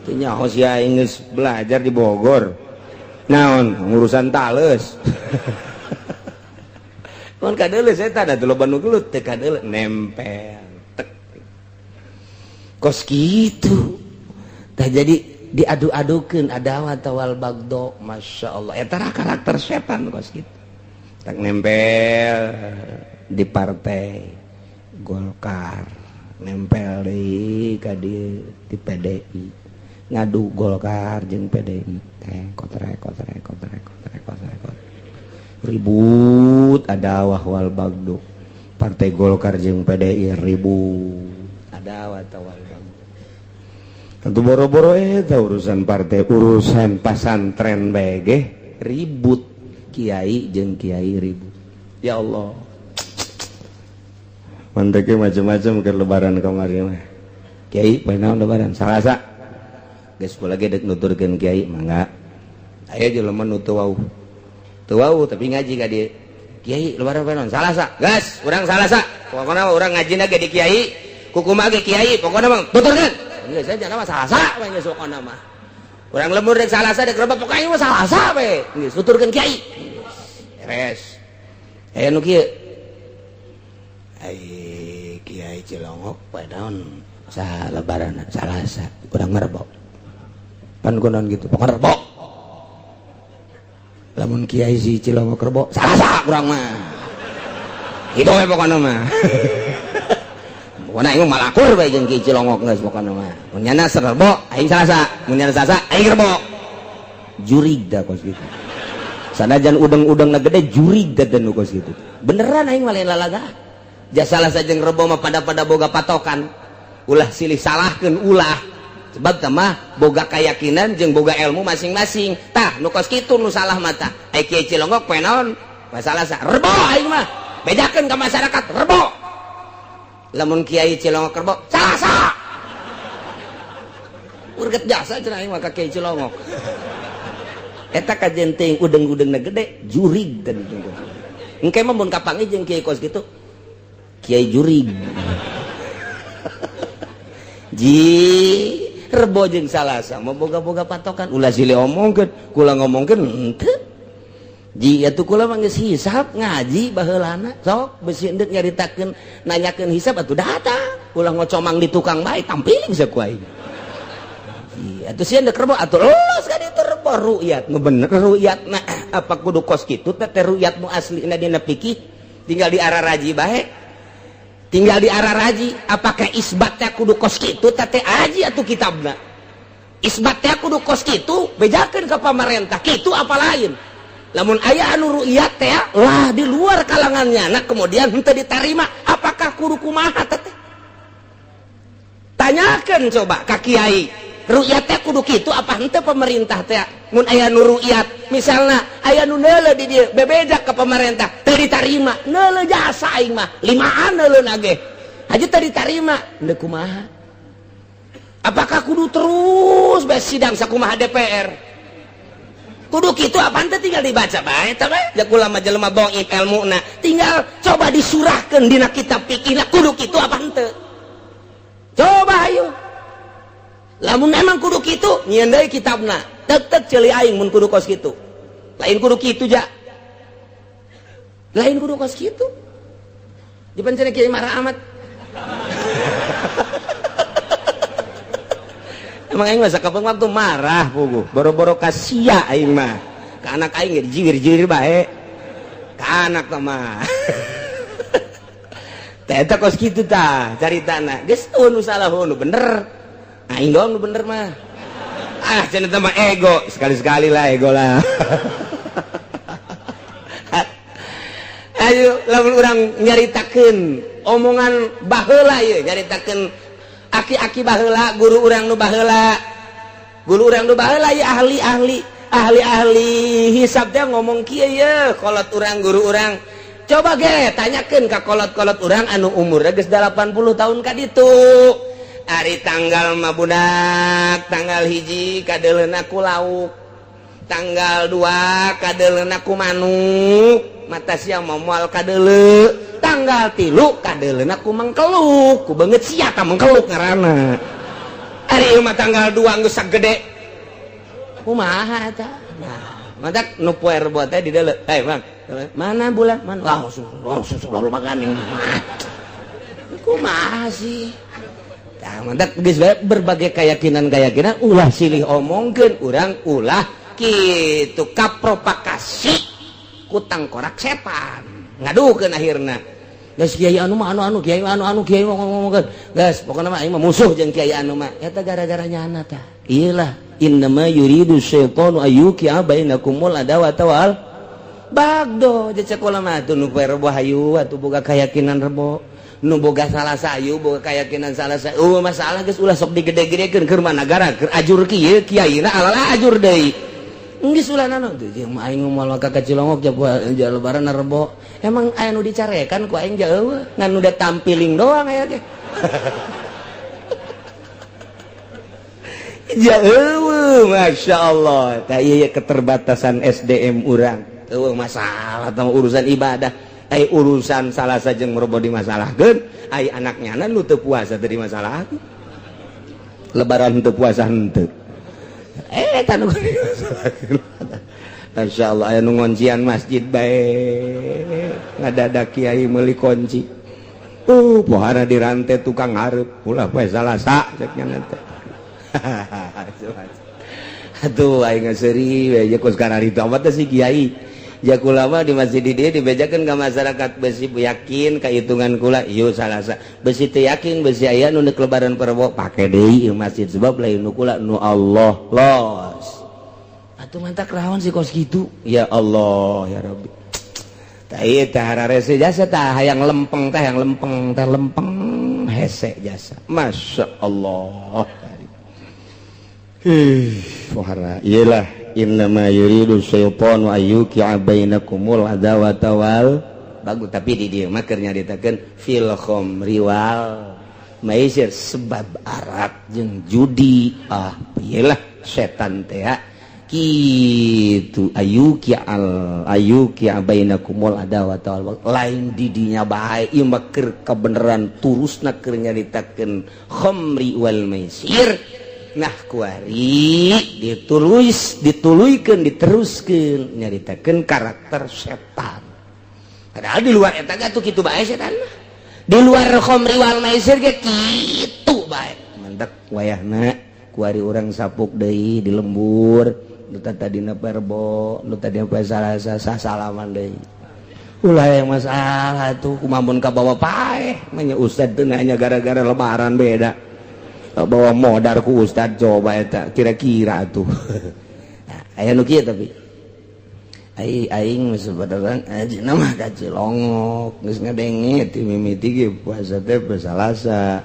Teu nyaho sia geus belajar di Bogor. Naon ngurusan tales. Mun kadeuleuh setan atuh loba nu gelut teu kadeuleuh nempel. Kos kitu tah jadi diadu-adukeun adawat wal bagdo. Masya Allah, eta karakter setan kos kitu. Tak nempel di partai Golkar, nempel di ka di PDI, ngadu Golkar jeung PDI teh kotrek kotrek kotrek kotrek kotrek ribut adawah wal bagdo. Partai Golkar jeung PDI ribut adawat wal bagdo. Tentu boro-boro eta urusan partai, urusan pasantren bae ge ribut, kiai jeung kiai ribut. Ya Allah, manteke macam-macam ke lebaran kamari mah. Kiai poe naon lebaran? Salasa. Geus kula ge deuk nuturkeun kiai mangga. Aya jelema nu teu wauh. Teu wauh tapi ngaji ka dieu. Kiai lebaran poe naon? Salasa. Geus, urang Salasa. Pokona urang ngajina ge di kiai, kukumaha ge kiai, pokona mah tuturkeun. Geus aja mah Salasa we geus pokona mah. Urang lembur rek Salasa rek reba pokoknya mah Salasa we. Geus tuturkeun kiai. Beres. Aya nu kieu. Ai Kiai Cilongok poe naon? Salebaran Salasa, urang mah Rebo. Pan kunaon gitu, pokona Rebo. Lamun Kiai si Cilongok Rebo, Salasa urang mah. Kitu we pokona mah. Pokona aing mah malakur bae jeung Kiai Cilongok geus pokona mah. Mun nyana Rebo, aing Salasa. Mun nyana Salasa, aing Rebo. Jurig da kos kitu. Sanajan udeng-udengna gede jurig da nu kos kitu. Beneran aing mah lain lalaga. Ja Salasa jeung Rebo mah pada-pada boga patokan. Ulah silih salahkeun ulah. Sebab tah mah boga keyakinan jeung boga ilmu masing-masing. Tah nu kos kitu nu salah mah tah. Ai Kiai Cilongok poe naon? Poe Salasa. Rebo aing mah. Bejakeun ka masyarakat Rebo. Lamun Kiai Cilongok Rebo, Salasa. Urget jasa cenah aing mah ka Kiai Cilongok. Eta kajen teuing udeng-udengna gede jurig teh jeung kos. Engke mah mun kapanggih jeung kiai kos kitu, kiai jurig. Ji Rebo jeung Salasa mah boga-boga patokan, ulah silih omongkeun, kula ngomongkeun henteu. Ji atuh kula mah geus hisab ngaji baheulana, sok besi endek nyaritakeun nanyakeun hisab atuh datang. Ulah ngocomang di tukang bae tampiling saku aing. Haji atuh sieun deuk rebo atuh los ka ditu rebo ru'yat nu bener ru'yatna apa kudu kos kitu teh ru'yat nu aslina dina fikih tinggal di arah raji bae tinggal di arah raji apakah isbatnya kudu kos kitu teh aji atuh kitabna isbatnya kudu kos kitu bejakeun ka pamarentah kitu apa lain lamun aya anu ru'yat teh lah di luar kalangannya nah kemudian henteu ditarima apakah kudu kumaha teh tanyakeun coba ka kiai ru'yat teh kudu kitu apa henteu pemerintah teh mun aya nu ru'yat misalna aya nu neuleuh di dieu bebeja ka pemerintah teu ditarima neuleuh jasa aing mah limaan neuleuna ge haji teu ditarima henteu kumaha apakah kudu terus bae sidang sakumaha DPR kudu kitu apa henteu tinggal dibaca bae eta bae ja kula mah jelema dhaif elmuna tinggal coba disurahkeun dina kitab fikihna kudu kitu apa henteu coba ayo lamun emang kudu kitu nyieun deui kitabna tek-tek ceuli aing mun kudu kos kitu lain kudu kitu ja lain kudu kos kitu dipancen kiai marah amat emang aing mah sakapeung waktu marah puguh boro-boro ka sia aing mah ka anak aing ge dijiwir-jiwir bae ka anak teh mah teh eta kos kitu tah caritana geus nu salah nu bener aing doang nu bener mah ah cenah teh mah ego sekali-sekali lah ego lah ayo lamun urang nyaritakeun omongan baheula ieu nyaritakeun aki-aki baheula guru urang nu baheula guru urang nu baheula ieu ahli-ahli ahli-ahli hisab teh ngomong kieu ye kolot urang guru urang coba ge tanyakeun ka kolot-kolot urang anu umurna geus 80 tahun ka ditu ari tanggal mah budak tanggal 1 kadeuleuna ku lauk tanggal 2 kadeuleuna ku manuk mata siang mau moal kadeuleu tanggal 3 kadeuleuna ku mangkeluk ku beungeut sia ka mangkeluk ngaranna ari ieu mah tanggal 2 geus sagede kumaha eta nah mantak nu poe rebo teh di deuleu hey Bang mana bulan mana langsung lalu makan kumaha sih tah mantak geus berbagai keyakinan-keyakinan ulah silih omongkeun urang ulah kitu kapropagasi kutang korak setan ngadukeun akhirna geus kiai anu mah anu kiai anu kiai ngomongkeun geus pokona mah aing mah musuh jeung kiai anu mah eta gara-gara nyana tah ieu lah innama yuridu syaitanu ayyuqi'a bainakumul adawata wal bagdo jeung sakola mah atuh nu poe rebo hayu atuh boga keyakinan rebo nu boga salah sayu boga keyakinan salah sayu masalah geus ulah sok digede-gedekeun keur mah nagara keur ajur kieu kiaina alala ajur deui geus ulah nano teh jeung aing moal ka Cilongok ja lebaran rebo emang aya nu dicarekan ku aing jauh ngan udah tampiling doang aya ge jauh Masya Allah tah ieu keterbatasan SDM urang eueuh masalah tah urusan ibadah ai urusan salah sajeng rebo dimasalahkeun ai anak nyana nu teu puasa teu dimasalahkeun lebaran teu puasa henteu eta nu Masya Allah aya nu ngoncian masjid bae ngadadak kiai meuli kunci pohara dirante tukang hareup ulah poe Salasa cek nya teh atuh aing seuri we jeung kararitu amat teh si kiai ja kula mah di masjid di dieu dibejakeun ka masyarakat besi yakin ka hitungan kula ieu Salasa besi teu yakin besi aya nu deuk lebaran perwo pake deui ieu masjid sebab lain nu kula nu Allah los atuh mantak rawan sih kos kitu ya Allah ya Rabbi tah ieu tah hararese jasa tah hayang lempeng tah yang lempeng tah lempeng hese jasa Masya Allah pohara iyalah innama yuridu syaitanu ayyuqi'a bainakumul adawata wal bagus tapi di dieu mah keur nyaritakeun fil khamri wal maisir sebab arak jeung judi ah iyalah setan teh kitu ayyuqi'al ayyuqi'a bainakumul adawata wal lain didinya bae ieu mah keur kabeneran turusna keur nyaritakeun khamri wal maisir nah kuari ditulis dituluykeun diteruskeun nyaritakeun karakter setan padahal di luar eta ge atuh kitu bae setan mah di luar khamri wal maisir ge kitu bae mendak wayahna Kuari urang sapuk deui di lembur nu tadina Rebo nu tadina poe Salasa salaman deui. Ulah yang masalah tuh kumamun ka bawa paeh manya ustad teu nanya gara-gara lebaran beda. Bawa modar ku ustad coba eta kira-kira tuh. Aya nu kieu tapi aing sebenarnya ayeuna mah ka Cilongok geus ngadenge ti mimiti ge puasa teh poe Salasa.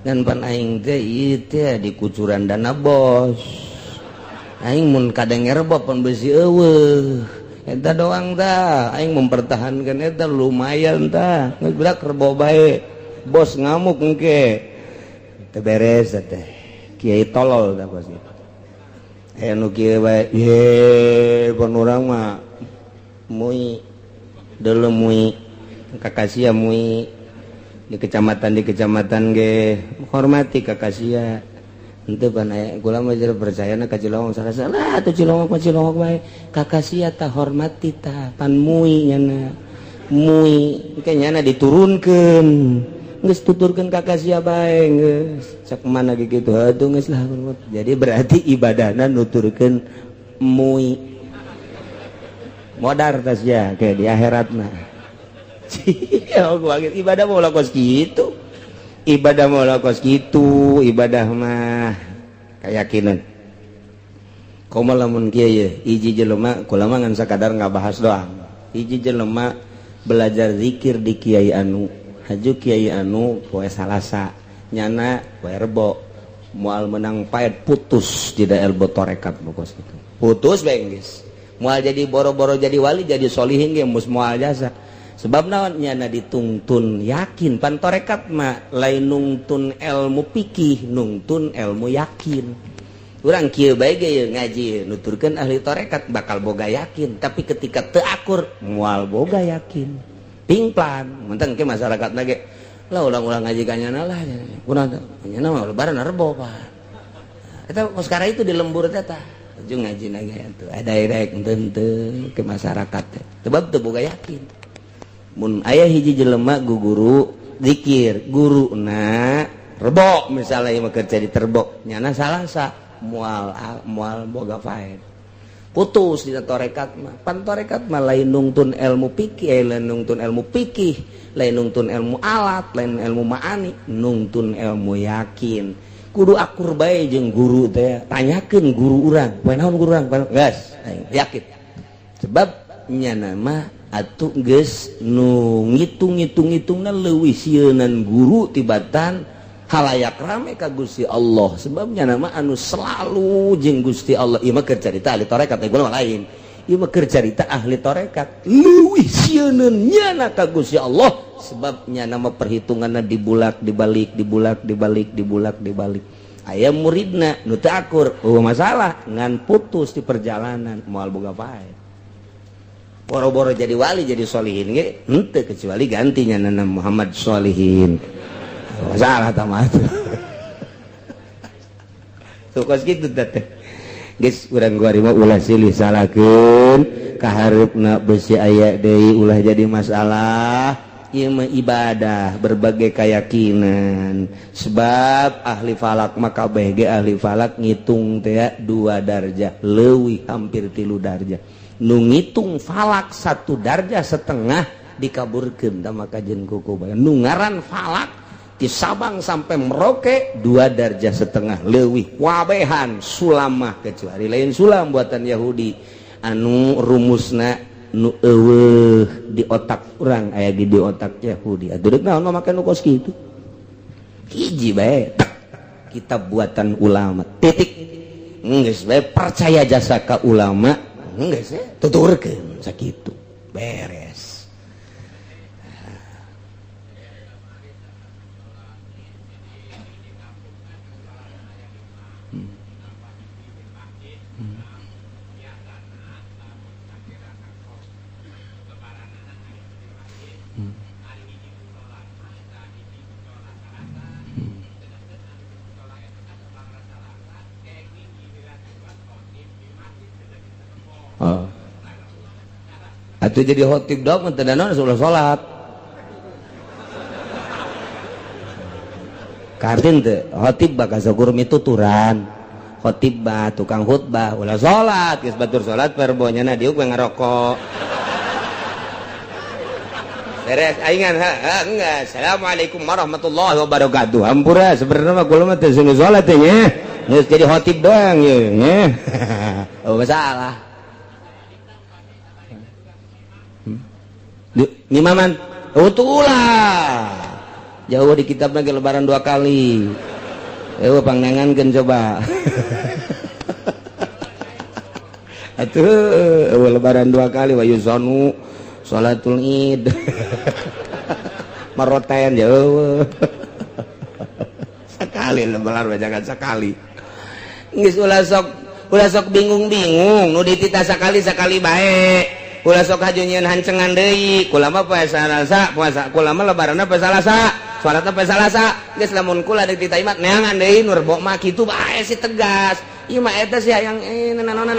Dan pan aing teh ieu teh di kucuran dana bos. Aing mun kadenge Rebo pan beusi eueuh. Eta doang tah aing mempertahankan eta lumayan tah. Geus berak Rebo bae. Bos ngamuk engke. Teu beres teh. Kiai tolol tah bos gitu. Aya nu kieu bae, ye pan urang mah mui deuleu mui kakasia mui di kecamatan ge hormati kakasia. Henteu pan aya kula mah jadi percayana ka Cilongok salah atuh Cilongok mah Cilongok bae kakasia tah hormati tah pan mui nyana mui engke nyana diturunkeun geus tuturkeun kakasia bae geus cak mana ge kitu atuh geus lah. Jadi berarti ibadahna nuturkeun mui modar tas ya kayak di akhiratna. Ibadah mau kos kitu, ibadah mau kos kitu, ibadah mah keyakinan. Komo lamun kieu ye hiji jelema kula mah ngan sakadar ngabahas doang. Hiji jelema belajar zikir di kiai anu, haju kiai anu poe Salasa, nyana poe Rebo, moal menang paet putus tidak elbo torekat kos kitu. Putus bae geus. Moal jadi boro-boro jadi wali jadi solihin ge mus moal jasa. Sebab naon nyana ditungtun yakin pan torekat mah lain nungtun ilmu pikih nungtun ilmu yakin. Urang kieu bae ge ngaji nuturkeun ahli torekat bakal boga yakin, tapi ketika teu akur moal boga yakin. Pingplan menteng ke masyarakatna ge lah ulang-ulang ngaji ka nyana lah kunaon nyana mah lebaran Rebo pak. Eta sekarang itu di lembur teh tah jeung ngaji na ge atuh ada rek henteu ke masyarakat teh sebab teu boga yakin. Mun aya hiji jelema guru zikir guruna Rebo misalnya ieu mah keur jadi terbo nyana Salasa moal moal boga faed putus dina torekat mah. Pan torekat mah lain nungtun ilmu pikih, lain nungtun ilmu pikih, lain nungtun ilmu alat, lain ilmu maani, nungtun ilmu yakin. Kudu akur bae jeung guru teh, tanyakeun guru urang, poe naon guru urang, geus yakin. Sebab nyana mah atuh geus nu ngitung-ngitung-ngitungna leuwih sieunan guru tibatan halayak rame ka Gusti Allah. Sebabnya nama anu selalu jeung Gusti Allah. Ieu mah keur carita ahli tarekat, ieu mah lain. Ieu mah keur carita ahli tarekat. Leuwih sieuneun nyana ka Gusti Allah. Sebabnya nama perhitunganna dibulak dibalik dibulak dibalik dibulak dibalik. Aya muridna nu teu akur, eueuh masalah ngan putus di perjalanan moal boga pae. Boro-boro jadi wali jadi solihin ge henteu kecuali gantinya nana Muhammad Solihin. Masalah tamah tuh kos kitu teh geus urang kuari mah ulah silih salahkeun kahareupna beusi aya deui ulah jadi masalah. Ieu mah ibadah berbagai keyakinan sebab ahli falak mah kabeh ge ahli falak ngitung teh 2 darjah leuwih hampir 3 darjah. Nu ngitung falak 1 darjah setengah dikaburkeun tah maka jeung kuku nu ngaran falak di Sabang sampai Merauke 2 darjah setengah leuwih wabehan sulamah kecuali lain sulam buatan Yahudi anu rumusna nu eueuh di otak urang aya di otak Yahudi atuh deuk naon make nu kos kitu hiji bae kitab buatan ulama titik geus bae percaya jasa ka ulama geus tuturkeun sakitu beres. Oh. Atau jadi khotib dong, teu naon ulah salat. Kartin teu khotib bakal sakur mituturan. Khotibah, tukang khutbah ulah salat, geus batur salat perbonya na diuk we ngarokok. Beres aingan ha enggak. Assalamualaikum warahmatullahi wabarakatuh. Hampura sebenarnya mah kula mah teu sunu salat teh nya. Geus jadi khotib doang ye nya. Oh masalah. Ngimaman oh ulah. Jauh di kitab lagi lebaran 2 kali. Pangnangankeun coba. Atuh lebaran 2 kali wa yuzanu salatul id. Maroten jauh. Sekali lebaran jangan sekali. Geus ulah sok bingung-bingung nu ditita sakali-sakali bae. Ulah sok haju nyieun hancengan deui. Kula mah poe Salasa, puasa kula mah lebaranna poe Salasa, salatna poe Salasa. Geus lamun kula deuk ditita imat neangan deui nu rebo mah kitu bae si tegas. Ieu mah eta sih hayang nanon.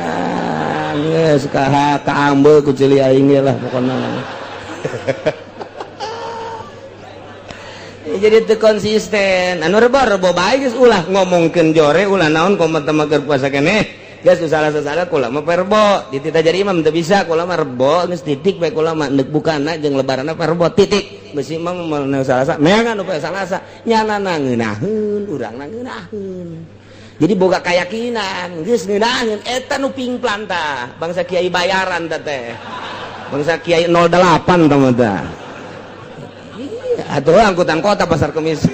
Ah, geus ka kaambe ku ceuli aing ge lah pokona. Jadi teu konsisten. Anu rebo bae geus ulah ngomongkeun jore ulah naon komo teh mah keur puasa keneh. Geus salah-salah kula mah perbo, ditita jadi imam teu bisa kula mah rebo geus titik bae kula mah neuk bukana jeung lebaranna perbo titik. Beusi imam mah Salasa, neangan nu poe Salasa, nyana ngeunaheun, urangna ngeunaheun. Jadi boga keyakinan, geus ngeunaheun eta nu pingplan tah, bangsa kiai bayaran teh teh. Bangsa kiai 08 tah mah tah. Atuh angkutan kota pasar kemis.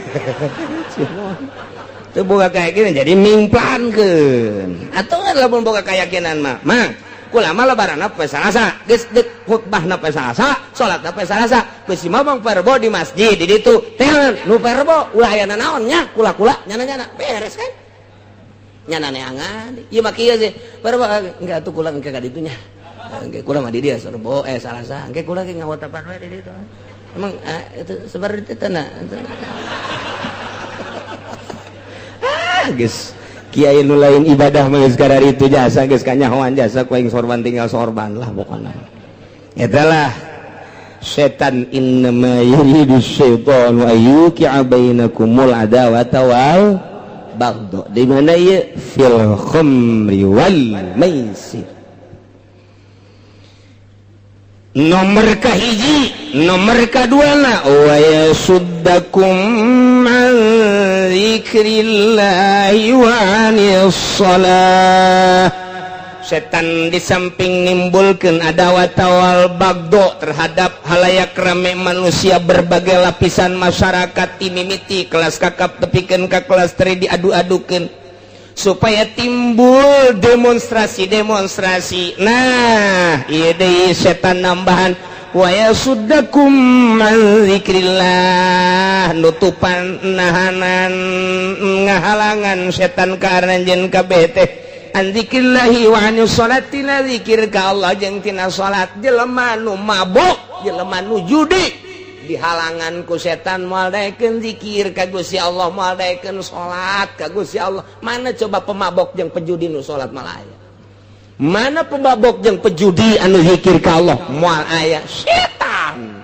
Itu boga keyakinan jadi mingplankeun. Atuh lamun boga keyakinan mah, mah kula mah lebaranna poe Salasa, geus deuk khutbahna poe Salasa, salatna poe Salasa, geus mamang perbo di masjid di ditu. Teh nu perbo ulah aya nanaon nya, kula-kula nyana-nyana beres kan? Nyana neangan. Ieu mah kieu sih. Perbo enggak atuh kula engke ka ditu nya. Engke kula mah di dieu rebo Salasa, engke kula ge ngawotapan we di ditu. Emang itu seperti itu nah. Ah, geus kiai nu lain ibadah mah geus kararitu jasa geus kanyahoan jasa ku aing sorban tinggal sorban lah pokona. Eta lah setan innama yuridu syaitanu ayyuqi'a bainakumul adawata wal baghdha. Di mana ieu fil khamri wal maisir. Nomor kahiji, nomor kaduana wa yasuddakum an dzikrillahi wa anis shalah. Setan di samping nimbulkeun adawat wal bagdo terhadap halayak rame manusia berbagai lapisan masyarakat timimiti kelas kakap tepikeun ka kelas tri diadu-adukeun supaya timbul demonstrasi-demonstrasi. Nah, ieu deui setan nambahan wa yasuddakum an dzikrillah, nutupan nahanan ngahalangan setan ka aranjeun kabeh teh an dzikrillahi wa anis sholati, la zikir ka Allah jeung tina salat. Jelema nu mabok, jelema nu judi dihalangan ku setan moal daekeun zikir ka Gusti Allah, moal daekeun salat ka Gusti Allah. Mana coba pemabok jeung pejudi nu salat moal aya? Mana pemabok jeung pejudi anu zikir ka Allah moal aya? Setan.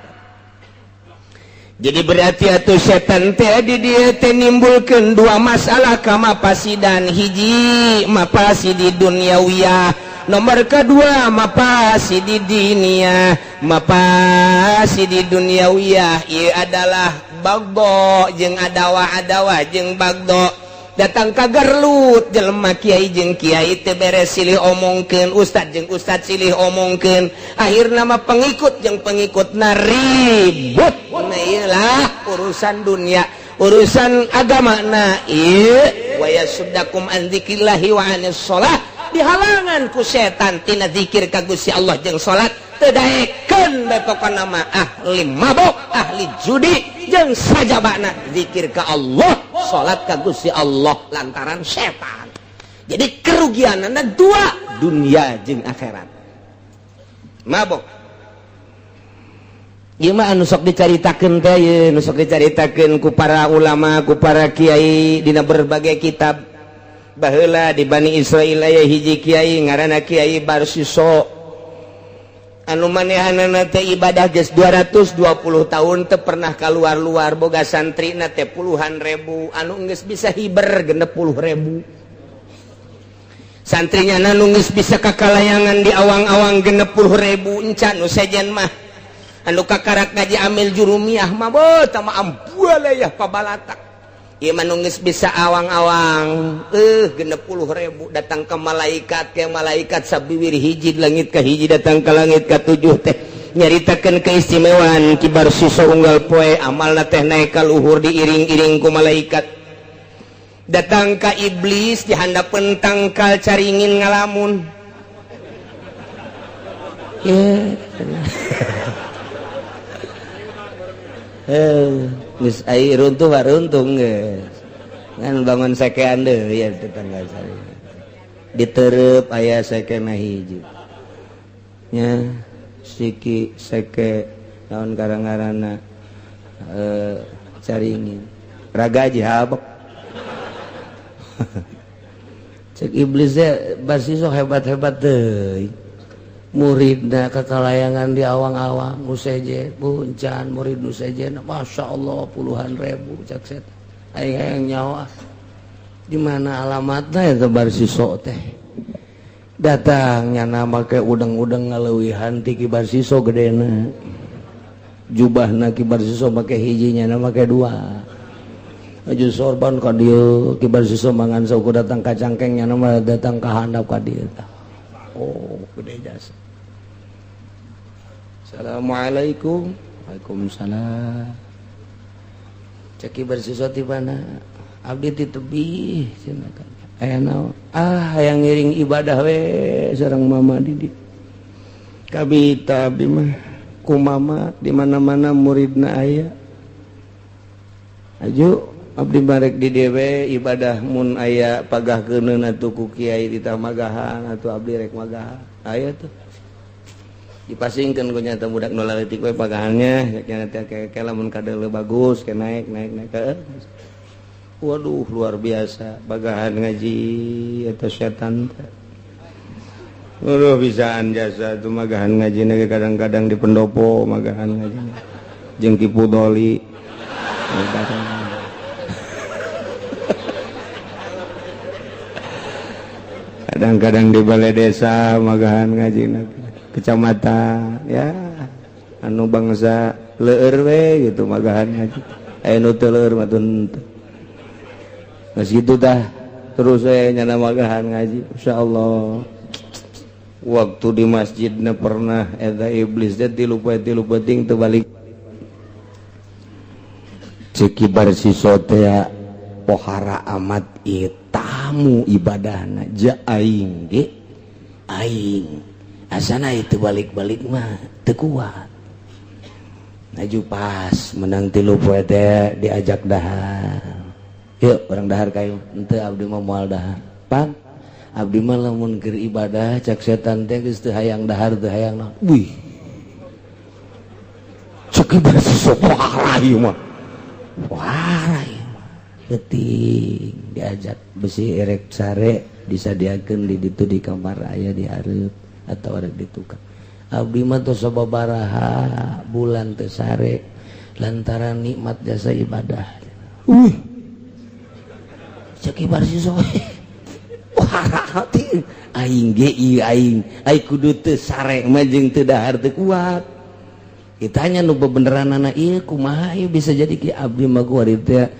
Jadi berarti atuh setan teh di dieu teh nimbulkeun dua masalah ka mapasidan. Hiji mapasidi duniawiyah, nomor kedua mapasidi diniyah. Mapasidi duniawiyah ieu adalah bagdo jeung adawa-adawa jeung bagdo. Datang ka gerlut jelema kiai jeung kiai teu beres silih omongkeun, ustad jeung ustad silih omongkeun, akhirna mah pengikut jeung pengikutna ribut. Nah ieu lah urusan dunia, urusan agama. Na ieu wa yasuddakum an dzikrillahi wa anis shalah, dihalangan ku setan tina zikir ka Gusti Allah jeung salat. Teu daekeun bae pokona mah ahli mabok, ahli judi jeung sajabana zikir ka Allah, salat ka Gusti Allah lantaran setan. Jadi kerugianana dua, dunia jeung akhirat. Mabok ieu mah anu sok dicaritakeun teh ieu, nu sok dicaritakeun ku para ulama, ku para kiai dina berbagai kitab. Baheula di Bani Israil aya hiji kiai ngaranna Kiai Barsiso. Anu manehanana teh ibadah geus 220 tahun teu pernah kaluar-luar boga santrina teh puluhan ribu anu geus bisa hiber 60.000. Santrinya anu geus bisa kakalayangan di awang-awang 60.000 encan nu sejen mah. Anu kakarak ngaji amil jurumiyah mah beuh tah mah ambualayah pabalatak. Ieu mah nu geus bisa awang-awang 60.000 datang ke malaikat sabiwir hiji langit ka hiji datang ke langit ka tujuh teh nyaritakeun keistimewaan Ki Barsiso unggal poe amalna teh naik ka luhur diiring-iring ku malaikat. Datang ka iblis di handapeun tangkal caringin ngalamun. Geus ai runtuh runtuh geus. Ngan bangun sekean deui ya tetangga saya. Ditereup aya sekena hiji. Nya siki seke naon karang-karana caringin. Ragaji habek. Cek iblisnya Barsiso hebat-hebat deui. Muridna kakalayangan di awang-awang useje puncan murid useje Masya Allah puluhan ribu cek setan aing hayang nyawa di mana alamatna eta Barsiso teh datang nyana make udeng-udeng ngaleuwihan ti Ki Barsiso gedena jubahna Ki Barsiso make hiji nyana make dua aju sorban ka dieu Ki Barsiso mangan saukur datang ka cangkeng nyana mah datang ka handap ka dieu. Oh gede jasa. Assalamualaikum. Waalaikumsalam. Ceki Barsiso ti mana? Abdi ti tebih cenah kan. Aya naon? Ah hayang ngiring ibadah we sareng mama Didi. Kabita abdi mah ku mama di mana-mana muridna aya. Aju abdi barek di dewe ibadah mun aya pagah keuneun atuh ku kiai ditamagahan atuh abdi rek magahan. Aya tuh. Dipasingkeun ku nyata budak nu leutik we pagahannya nya teh ke lamun kadeuleu bagus ke naik naik naik ke. Waduh luar biasa pagahan ngaji eta setan teh. Waduh bisaan jasa tuh magahan ngaji ge kadang-kadang di pendopo magahan ngaji. Jeung Ki Pudoli. Kadang-kadang di balai desa magahan ngaji kecamatan ya anu bangsa leueur we gitu magahan ngaji aya nu teu leueur mah teu geus kitu tah terus we nyana magahan ngaji insyaallah waktu di masjidna pernah eta iblis teh tilu poe tilu peuting teu balik Ceuk Ki Barsiso teh pohara amat ieu tamu ibadahna ja aing ge aing asana itu balik-balik mah teu kuat. Laju pas menang tilu poe teh diajak dahar. Yuk urang dahar kayu. Henteu abdi mah moal dahar. Pan abdi mah lamun keur ibadah cak setan teh geus teu hayang dahar teu hayang naon. Wih. Cek Barsiso pohara ieu mah. Pohara ieu mah. Penting diajak besi erek sare disadiakeun di ditu di kamar aya di hareup atau arek ditukar. Abdi mah tos sababaraha bulan teu sare lantaran nikmat jasa ibadah. Wih. Cek Barsiso. Wah, aing ge ieu aing, ai kudu teu sare mah jeung teu dahar teu kuat. Ditanya nu bebeneranana ieu kumaha ieu bisa jadi ki abdi mah kuari teh